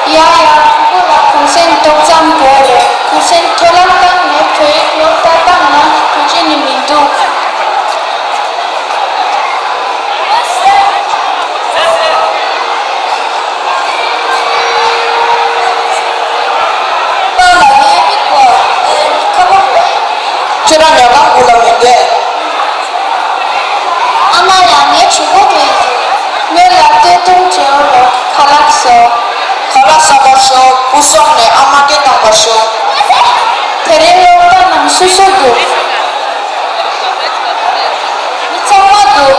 ཡ་ཡ། ཕྲུ་གུ་ལ་གུང་སེང་ཏོག་ཙམ་དགོས་རེད། གུང་སེང་མཐོ་རག་བཏང་ནས་བོད་ཡིག་ལག་བསྟར་བཏང་ན་བོད་སྤྱི་ནི་མི་འདུག་པཱ་ལགས། ངའི་མིག་གོ་ཁ་པོ། ཁྱེད་རང་ཉལ་ཁང་སྒོ་ལ་མི་བསྡད། ཨ་མ་ལགས། ངའི་གྲོད་ཁོག་ལྟོགས་ཀྱི་འདུག་སྔོན་ལ་སྟོད་ཐུང་བྲེའུ་ལ་ཁ་ལག་ཟོ། ཁ་ལག་ཟ་བར་ཤོག་སྐུ་སྲོག་ནས་ཨ་མ་སྐད་བཏང་བར་ཤོག་དེ་རིང་སློབ་གྲྭ་ནང་སུ་སུ་འདུག་མི་ཚང་མ་འདུག་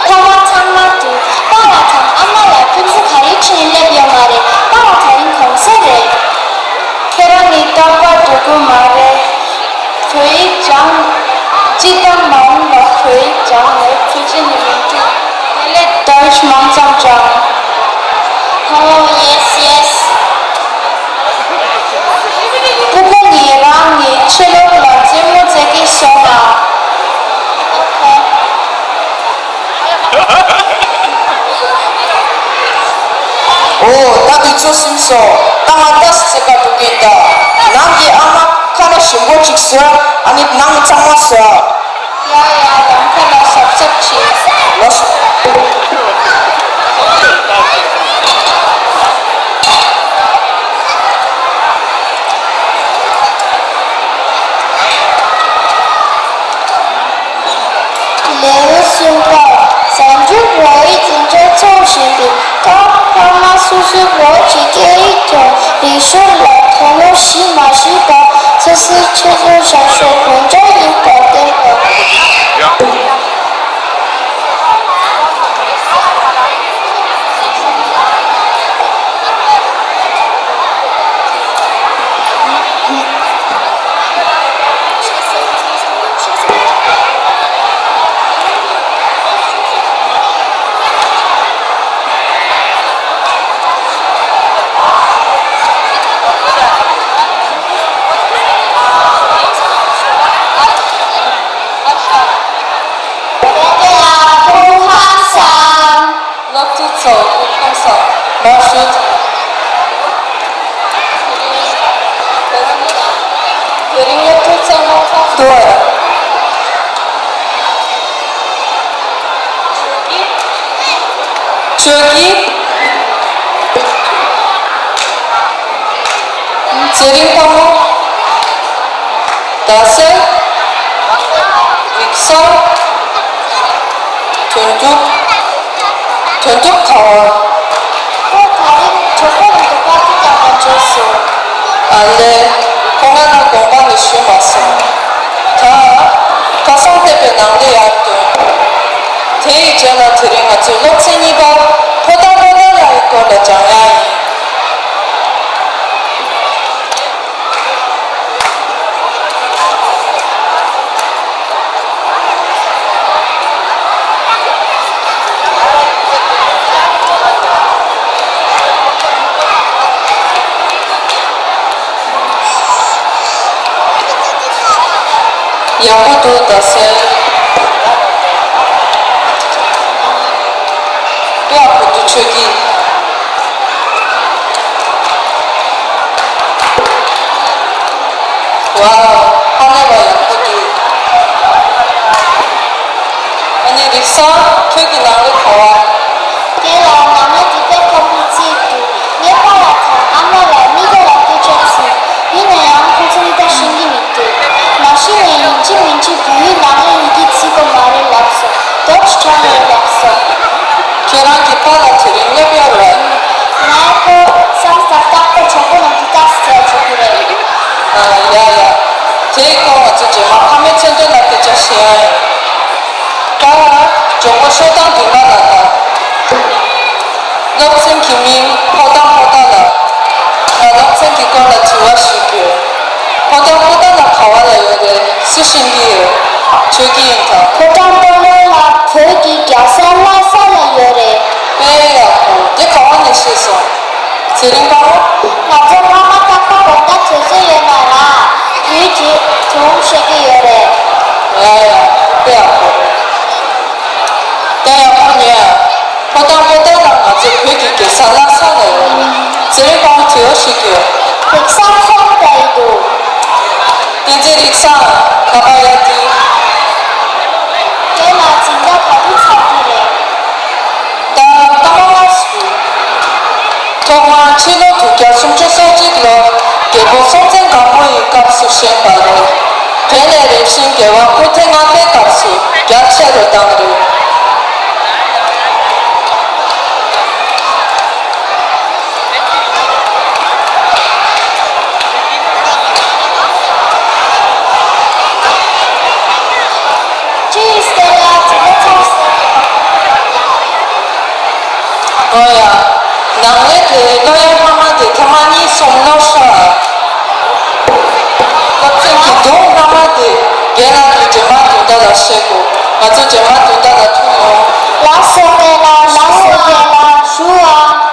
ཕ་མ་ཚང་མ་འདུག་པཱ་ལགས་དང་ཨ་མ་ལགས་ཁྱེད་ཚོ་ག་རེ་བྱས་ནས་སླེབས་ཡོད་མ་རེད། པཱ་ལགས་དེ་རིང་གུང་སེང་རེད། ཁྱེད་རང་ནི་རྟག་པར་འགྲོ་གི་མ་རེད། བོད་ཡིག་སྦྱངས། སྤྱིར་བཏང་མ་འོངས་པར་བོད་ཡིག་སྦྱངས་ནས་བོད་སྤྱི་ནི་མི་འགྲིག་དེ་ལས་Deutsch མང་ཙམ་སྦྱངས། ཨོ་ཡེས་ཡེས། སྤུ་གུ་ངས་རང་ནི་ཕྱི་ལོགས་ལ་རྩེད་མོ་རྩེ་གི་སོང་ང་། ཨོ་ཁེ། ཨོ་ད་དུས་ཚོད་ཟིན་སོང་། ད་ང་ལྟ་ཟེར་ག་འགྲོ་གིན་ད། ནང་གི་ཨ་མ་ཁ་ལག་ཞིམ་པོ་ཅིག་བཟོས། ཨ་ནི་ནང་ཚང་མ་ཟོས། ཡ་ཡ། ལམ་ཁ་ལ་གཟབ་གཟབ་བྱེད། ལགས་སོ། ལེའུ་གསུམ་པ། གཟའ་མཇུག་བོད་ཡིག་འཛིན་གྲྭ་འཚོགས་བཞིན་པའི་སྐབས་ཕ་མ་སོ་སོའི་བོད་ཀྱི་སྐད་ཡིག་དང་རིག་གཞུང་ལ་དོ་སྣང་བྱེད་མ་བྱེད་པ་སོ་སོའི་ཆེད་དུ་བྱ་སྤྱོད་གང་འདྲ་ཡིན་པ་བསྟན་པ། སློབ་ཕྲུག་ཚོ་སྐུ་ཁམས་བཟང་། མར་བཞུགས། དེ་རིང་སློབ་ཕྲུག་ཚང་མ་ཚང་འདུག་ཨ། ཆོས་ཀྱི། ཚེ་རིང་དཔའ་མོ། རྡ་སའི་རིག་གསར་དོན་གྲུབ། དོན་གྲུབ་ག་བ། ཁོ་ད་རེས་གྲོད་ཁོག་ལ་འདུག་པ་དེ་ཀྱང་མ་འཇོག་སོང་། ཨ་ལས། ཁོ་ང་ལ་དགོངས་པ་ནི་ཞུས་མ་སོང་། ད། ཁ་སང་བལྟས་པའི་ནང་ལས་ཡར་ཐོན། དེ་ཡི་རྗེས་ལ་དེ་རིང་ང་ཚོས་སློབ་ཚན་གཉིས་པ་ཕོ་དང་བློ་དང་ལ་ཡི་སྐོར་ལ་སྦྱང་ཡ་ཡིན། ཡག་པོ་འདུག་རྡ་སའི། དཔེ་ཡག་པོ་འདུག་ཆོས་སྐྱིད། ཝའོ། ཧ་ལས་པ་ཡག་པོ་འདུག་ཨ་ནི་རིག་བཟང་ཁྱོད་ཀྱི་ནང་ལོ་ག་བ། དེ་ལ་ནང་ལོ་དེ་དཔེ་ཁོམ་པའི་རྩིས་འདུག་ངའི་པཱ་ལགས་དང་ཨ་མ་ལགས་གཉིས་ཀ་ལ་སྐད་ཆ་དྲིས། ཡིན་ན་ཡང་ཁོ་ཚོ་གཉིས་ཀ་ཤེས་ཀྱི་མི་འདུག་མ་གཞི་ནས་ཡིན་གཅིག་མིན་གཅིག་བོད་ཡིག་ནང་ལ་ཡི་གེ་བརྩི་དགོས་མ་རེད་ལབ་སོང་། རྡོ་ཆུ་ཁྲ་རེད་ལབ་སོང་། ཁྱེད་རང་གི་པཱ་ལགས་དེ་རིང་སླེབས་ཡོད་རེད། ང་ཁོ་བསམ་ས་རྟག་པར་གྲོགས་པོ་ནང་དུ་ལྟ་ས་བྱས་བྱེད་ཀྱི་རེད། ཨ། ཡ་ཡ། དེའི་སྐོར་ང་ཚོ་རྗེས་མ་ཕ་མའི་མཚན་ཐོ་ལ་སྐད་ཆ་བཤད་ཡ་ཡིན། ཀ། མགྱོགས་པོ་ཤོག་དང་འདི་མ་ལ་ལྟ། སློབ་ཚན་གྱི་མིང་ཕོ་བྲང་པོ་ཏཱ་ལ། ང་སློབ་ཚན་གྱི་སྐོར་ལ་དྲི་བ་ཞིག་ཡོད། ཕོ་བྲང་པོ་ཏཱ་ལ་ག་བ་ལ་ཡོད་རེད། སུ་ཤེས་ཀྱི་ཡོད། ཆོས་སྐྱིད་ཡིན་ད། ཕོ་བྲང་པོ་ཏཱ་ལ་བོད་ཀྱི་རྒྱལ་ས་ལྷ་ས་ལ་ཡོད་རེད། དཔེ་ཡག་པོ། དེ་ག་བ་ནས་ཤེས་སོང་། ཚེ་རིང་དཔའ་བོ། ང་ཚོ་ཕ་མ་རྟག་པར་དགོང་དག་དུས་ཚོད་ཡོད་ན་རང་བོད་ཀྱི་སྒྲུང་བཤད་ཀྱི་ཡོད་རེད། ཡ་ཡ། དཔེ་ཡག་པོ་རེད། དཔེ་ཡག་པོ་ཉོན། ཕོ་བྲང་པོ་ཏཱ་ལ་ང་ཚོ་བོད་ཀྱི་རྒྱལ་ས་ལྷ་ས་ལ་ཡོད་རེད། ཚེ་རིང་དཔའ་བོ་དྲི་བ་ཞིག་ཡོད། རིག་བཟང་ཚོང་ལྟ་ཡི་འདུག་བསྟན་འཛིན་རིག་བཟང་། ཁ་པར་ཡར་འགྲིལ། དེ་ལ་སྦྱིན་བདག་ག་དུས་ཚར་གྱི་རེད། ད་ལྟ་མ་བ་སུ། ཐོག་མར་ཕྱི་ལོ་དྲུག་བརྒྱ་སུམ་ཅུ་སོ་གཅིག་ལོར་རྒྱལ་པོ་སྲོང་བཙན་སྒམ་པོ་ཡི་སྐབས་སུ་བཞེངས་པ་རེད། དེ་ནས་རིམ་བཞིན་རྒྱལ་བ་སྐུ་ཕྲེང་ལྔ་པའི་སྐབས་སུ་རྒྱ་ཆེ་རུ་བཏང་རེད། ཅི་ཡིས་སྟེར་ཡ་ཅི་ལ་ཚར་སོང་། ཨོ་ཡ། ནང་ལས་དེ་ལོ་ཡར་ཕ་མ་དེ་ཐེངས་མ་གཉིས་གསུམ་ལོ་ཤ། སློབ་ཚན་གྱི་སྒྲུང་སྔ་མ་དེ་རྒན་ལགས་ཀྱིས་རྗེས་མ་བདུན་ཟླ་ལ་བཤད་དགོས། ང་ཚོ་རྗེས་མ་བདུན་ཟླ་ལ་ཐུག་ཡོང་། ལགས་སོ་རྒན་ལགས། ལགས་སོ་རྒན་ལགས། ཞུ་བ།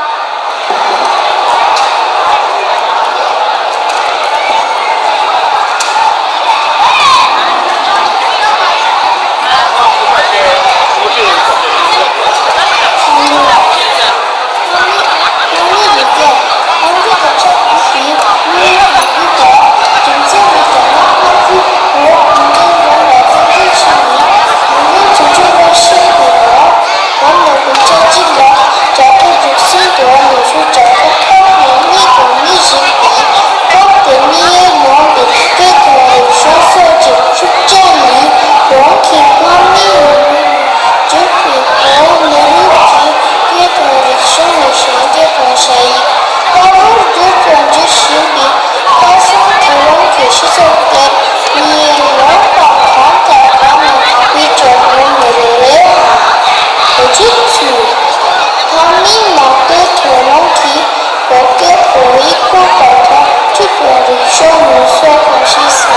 བོད་ལ་དགུ་བརྒྱ་གཅིག་ལ་རྒྱ་བོད་རིག་གཞུང་འབྲེལ་བ་ལས་རིགས་རྒྱ་བོད་ཐོག་ནས་གཉིས་དང་གཉིས་བཞིན་པའི་སྐབས་དེ་གནད་ཡོད་ལོངས་པའི་སྐད་དང་རིག་གཞུང་སོགས་ཀྱི་ཤུགས་རྐྱེན་ནས་རང་གི་ཕ་མེས་ཡུལ་ལུང་ནས་བརྒྱུད་པའི་བོད་མི་རིགས་ཀྱི་སྐད་དང་རིག་གཞུང་ལ་ཞེན་སྐྱེས་དང་ཞ་ཡིས་ལྟ་བུར་འགྱུར་དང་འགྱུར་བཞིན་པའི་ཁ་སང་དེ་རིང་གི་སྤྱི་ཚོགས་དེར་གནས་ལུགས་པ་གང་དང་གང་ཡང་མི་འཇོག་ཡོང་མི་རེད། བོད་རིགས་ཚོས་ཕ་མའི་ནང་དུ་དོ་སྣང་གིས་བོད་སྐད་བོད་ཡིག་ཀློག་པ་དང་ཁྲིད་པའི་རིག་གཞུང་ངོ་སོ་གང་ཤེས་སོ།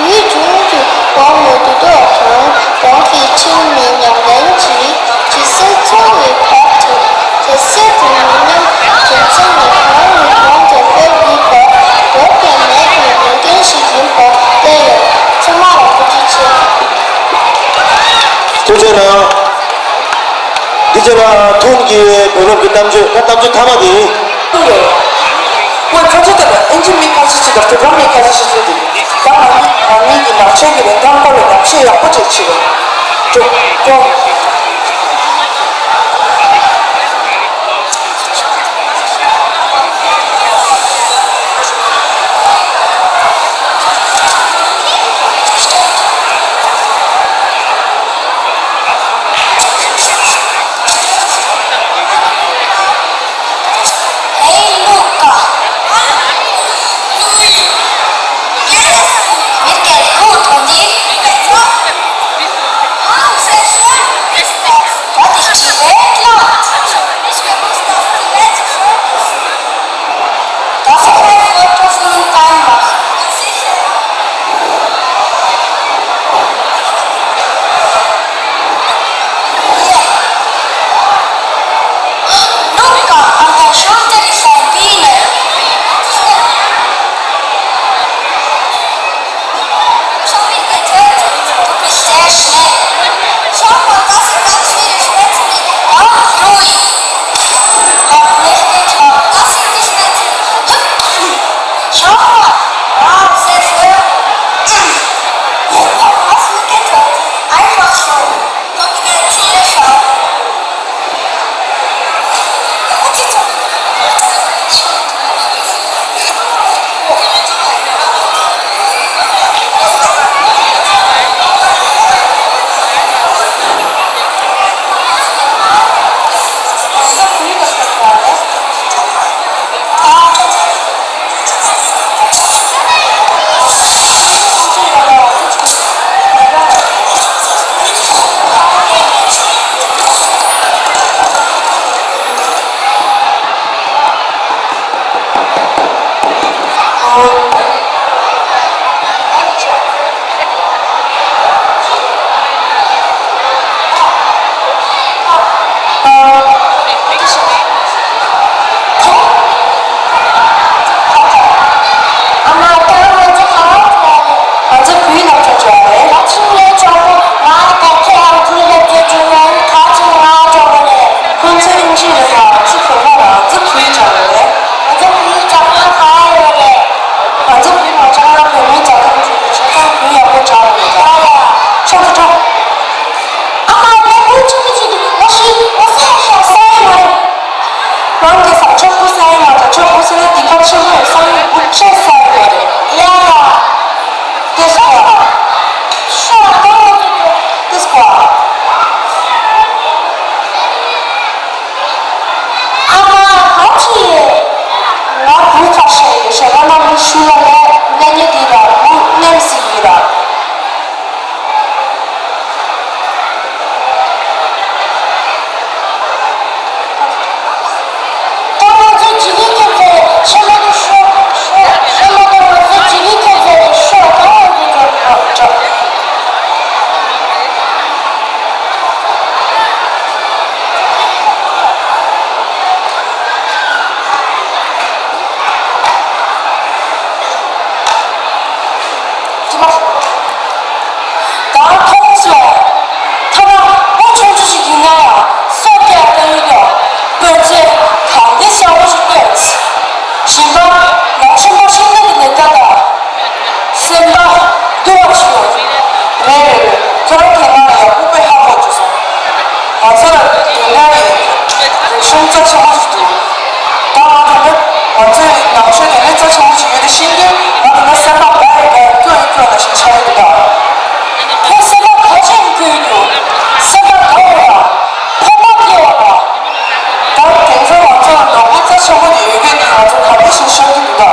ཡུལ་གཞུང་གི་བོད་མི་འདུས་སྡོད་དང་རང་གི་ཁྱིམ་མི་ཉམས་ལེན་གྱི་ཇི་སྲིད་འཚོ་བའི་བར་དུ་དེ་སྲིད་དུ་མི་ཉམས་རྒྱུ་མཚན་ནི་གང་ནས་གང་དུ་སྤེལ་དགོས་པ་འགོག་པ་མེད་པའི་ལས་འགན་ཞིག་ཡིན་པ་བསྟན་ཡོད། ཚང་མ་ལ་ཐུགས་རྗེ་ཆེ། ཐུགས་རྗེ་གནང་། འདི་བྱས་ན་ཐུན་གྱི་བོད་སློབ་ཀྱི་གཏམ་བརྗོད་ད་གཏམ་བརྗོད་མཐའ་མ་དེ་ཡིན། ཀུན་ཁ་ཆེ་དང་ཨིན་ཇི་མི་ཁ་ཤས་ཤིག་དང་སྤྱིར་བཏང་མི་ཁ་ཤས་ཤིག་ཚུད་དེ་ད་ང་ང་གཉིས་ཀྱི་ནག་ཆུ་གི་རིན་ཐང་སྐོར་ལ་ཉམས་ཞིབ་ཡག་པོ་ཅིག་བྱེད་རོགས། ཅོ་ཅོ། ཡོད། སང་ཉིན་བུ་ཁྲིད་ས་ཡོད་རེད། ཡ་ཡ། དེ་སྐོར། ཤོག་གང་ལ་ཚུད་དེ་སྐོར། ཨ་མ་གང་ཅི། ང་བུ་ཚ་ཤེས་ཡོད་ཤེས་ང་ནང་མི་ཤུ་ལ་ལས་ནས་ཉེ་དེ་ལ་བུ་ནེམ་སི་ཡོད་ར། ད་ང་ཚོའི་ཇི་ལི་ཁྱེད་ཚོ་ཆེན་མོ་དུ་ཤོག་ཤོག་ཆེན་མོ་དུ་ང་ཚོའི་ཇི་ལི་ཁྱེད་ཚོ་ཤོག་ད་ང་ཚོའི་ཇོ་ཇོ། ཅི་མ། ད་མཐོང་སོང་། ཐ་ན་བུ་ཆུང་ཆུང་ཞིག་ཡིན་ན་ཡང་སྲོག་སྐྱེལ་ལྟ་ཡུལ་དུ་སྤོས་ཚེ་གང་དེ་ཤ་བོ་ཞིག་སྤོས། བཞིན་པ་ནང་ཆེན་པོ་ཤིང་རྟ་དེ་ནས་ལྟ་དང་། སེམས་པ་སྡུག་པ་ཞིག་ཡོད། རེད་རེད་རེད། ཁྱོད་རང་དེ་ན་ཡག་པོ་དཔེ་ཧ་གོ་བྱུང་སོང་། ང་ཚོ་ལ་དེ་འདྲ་ཡི་རིག་གཞུང་རྩ་ཆེན་པོ་ཞིག་འདུག་ད་ང་དེ་ནི་ང་ཚོའི་ནང་ཆོས་དེ་ནི་རྩ་ཆེན་པོ་ཞིག་ཡོད་དེ་ཤེས་དུས་ང་དེ་ནི་སེམས་པ་དགའ་ཡི་དགའ་ཡི་སྐྱོ་ཡི་སྐྱོ་ལ་ཞིག་ཆགས་ཡོད་འདུག་ད་ཁོ་སེམས་པ་ག་ཅན་ཀུན་ཏུ་སེམས་པ་དགའ་བ་དང་ཕོག་པ་སྐྱེ་བ་དང་། ད་དེང་སང་ང་ཚོ་ལ་ནོར་བུ་རྩ་ཆེན་པོ་དེ་ཡོད་མཁན་དེ་ང་ཚོ་ག་འདྲ་ཞིག་ཤོར་གྱི་འདུག་ག་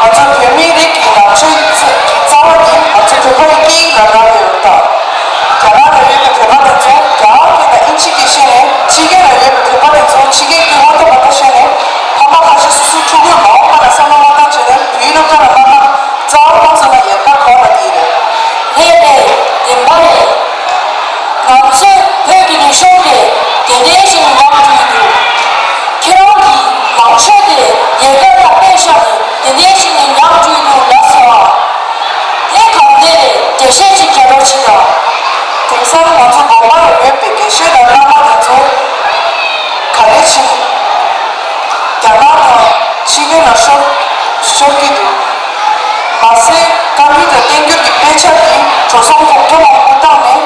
ང་ཚོ་བོད་མི་རིགས་ཀྱི་ནང་ཆོས་ཀྱི་རྩ་བ་དེ་ང་ཚོ་བོད་པ་ཡི་སྐད་ཡིག་ལ་རག་ལས་ཡོད་ད། རྒྱ་ནག་ལ་ཡོད་པའི་བོད་པ་དེ་ཚོ་རྒྱ་གར་སྐད་དང་ཨིན་ཇི་སྐད་ཤེས་ནས་ཕྱི་རྒྱལ་ལ་ཡོད་པའི་བོད་པ་དེ་ཚོ་ཕྱི་རྒྱལ་སྐད་མ་ཐོན་པ་ལྟ་ཤེས་ནས་ཕ་མ་ཁ་ཤས་སོ་སོའི་ཕྲུ་གུ་མ་འོངས་པ་ལ་བསམ་བློ་མ་བཏང་བྱས་ནས་བོད་ཡིག་སློབ་གྲྭ་ལ་མ་བཏང་རྩ་བ་ཁོང་ཚོ་ལ་ཡལ་ག་གོ་ལ་དེ་ཡིན་རེད། ལས་རེད། བདེན་པ་རེད། ང་ཚོའི་བོད་ཀྱི་རིག་གཞུང་དེ་དེ་འདྲའི་ཞིག་ཉམས་འགྲོ་གི་འདུག་ཁྱེད་རང་གིས་ནང་ཆོས་དེ་ཡལ་ག་ལ་སྤེལ་བཞག་ནས་དེ་འདྲའི་ཞིག་ནས་ཉམས་འགྲོ་གི་འདུག་ལབ་སོང་ཨ། དེ་གང་འདྲ་རེད། འགྲེལ་བཤད་ཅིག་རྒྱག་རོགས་བྱེད་དང་། དེང་སང་ང་ཚོ་དགོན་པ་ལ་ཡོད་པའི་དགེ་བཤེས་དང་བླ་མ་དེ་ཚོ་ག་རེ་བྱེད། རྒྱ་ནག་དང་ཕྱི་རྒྱལ་ལ་ཤོར་ཤོར་གྱི་འདུག་མ་ཟད་བཀའ་འགྱུར་དང་བསྟན་འགྱུར་གྱི་དཔེ་ཆ་དེ་འགྲོ་སོང་གོང་མཐོ་མང་པོ་བཏང་ནས།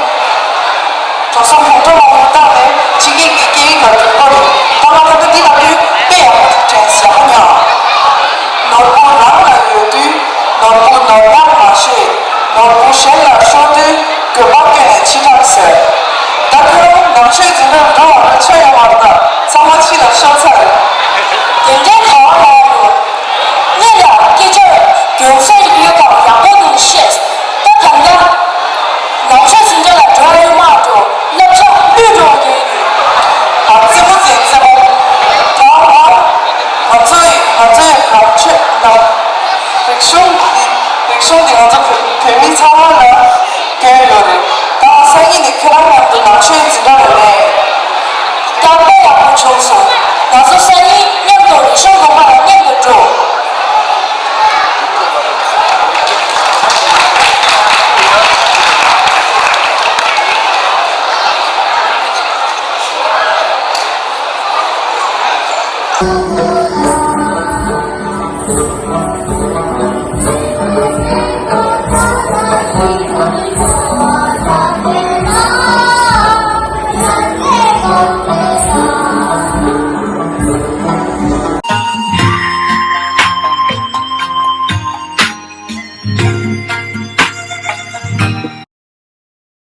འགྲོ་སོང་གོང་མཐོ་མང་པོ་བཏང་ནས་ཕྱི་རྒྱལ་གྱི་སྐད་ཡིག་ལ་བསྒྱུར་དགོས་རེད། ད་ང་ད་ལྟ་འདི་ལ་ལྟོས་དཔེ་ཡག་པོ་ཅིག་དྲན་སོང་ཡག་པོ་མྱོང་། ནོར་བུ་རང་ལ་ཡོད་དུས་ནོར་བུ་ནོར་ཉམས་མ་ཤེས། ནོར་བུ་གཞན་ལ་ཤོར་དུས་དགོས་པ་སྐྱོན་ནས་ཕྱི་ཐག་ཟེར། ད་ཁྱོད་རང་ནང་ཆོས་འཛིན་གྲྭར་འགྲོ་བ་ལ་ཆོ་ཡོད་མ་རེད་ད། ཚང་མ་ཕྱི་ལ་ཤོར་ཚར་རེད། དེ་འདྲའི་ག་བ་ལ་ཡོད། གཉིས་ལ་སྐད་ཆ་རྒྱུ་མཚན་ཡོད་པ་ཡག་པོ་འདུག་ཤེས། ད་ད་ལྟ་ནང་ཆོས་འཛིན་གྲྭ་ལ་འགྲོ་ཡོད་མ་འགྲོ་སློབ་གྲྭ་བླུད་འགྲོ་གི་ཡོད། ཨ་ཙི་མོ་ཙི་ཙི་མོ། ད་ང་ང་ཚོ་ཡི་ང་ཚོ་ཡི་ནང་ཆོས་ནང་རིག་གཞུང་འདི་རིག་གཞུང་འདི་ང་ཚོ་བོད་བོད་མི་ཚང་མ་ལ་སྐྱོན་ཡོད་རེད། ད་སང་ཉིན་ནས་ཁྱེད་རང་མཉམ་དུ་ནང་ཆོས་འཛིན་གྲྭ་ལ་ལེན། སྐྱབས་པ་ཡག་པོ་བྱུང་སོང་། ང་ཚོ་སང་ཉིན་མཉམ་དུ་རིག་གཞུང་དགོན་པ་ལ་མཉམ་དུ་འགྲོ།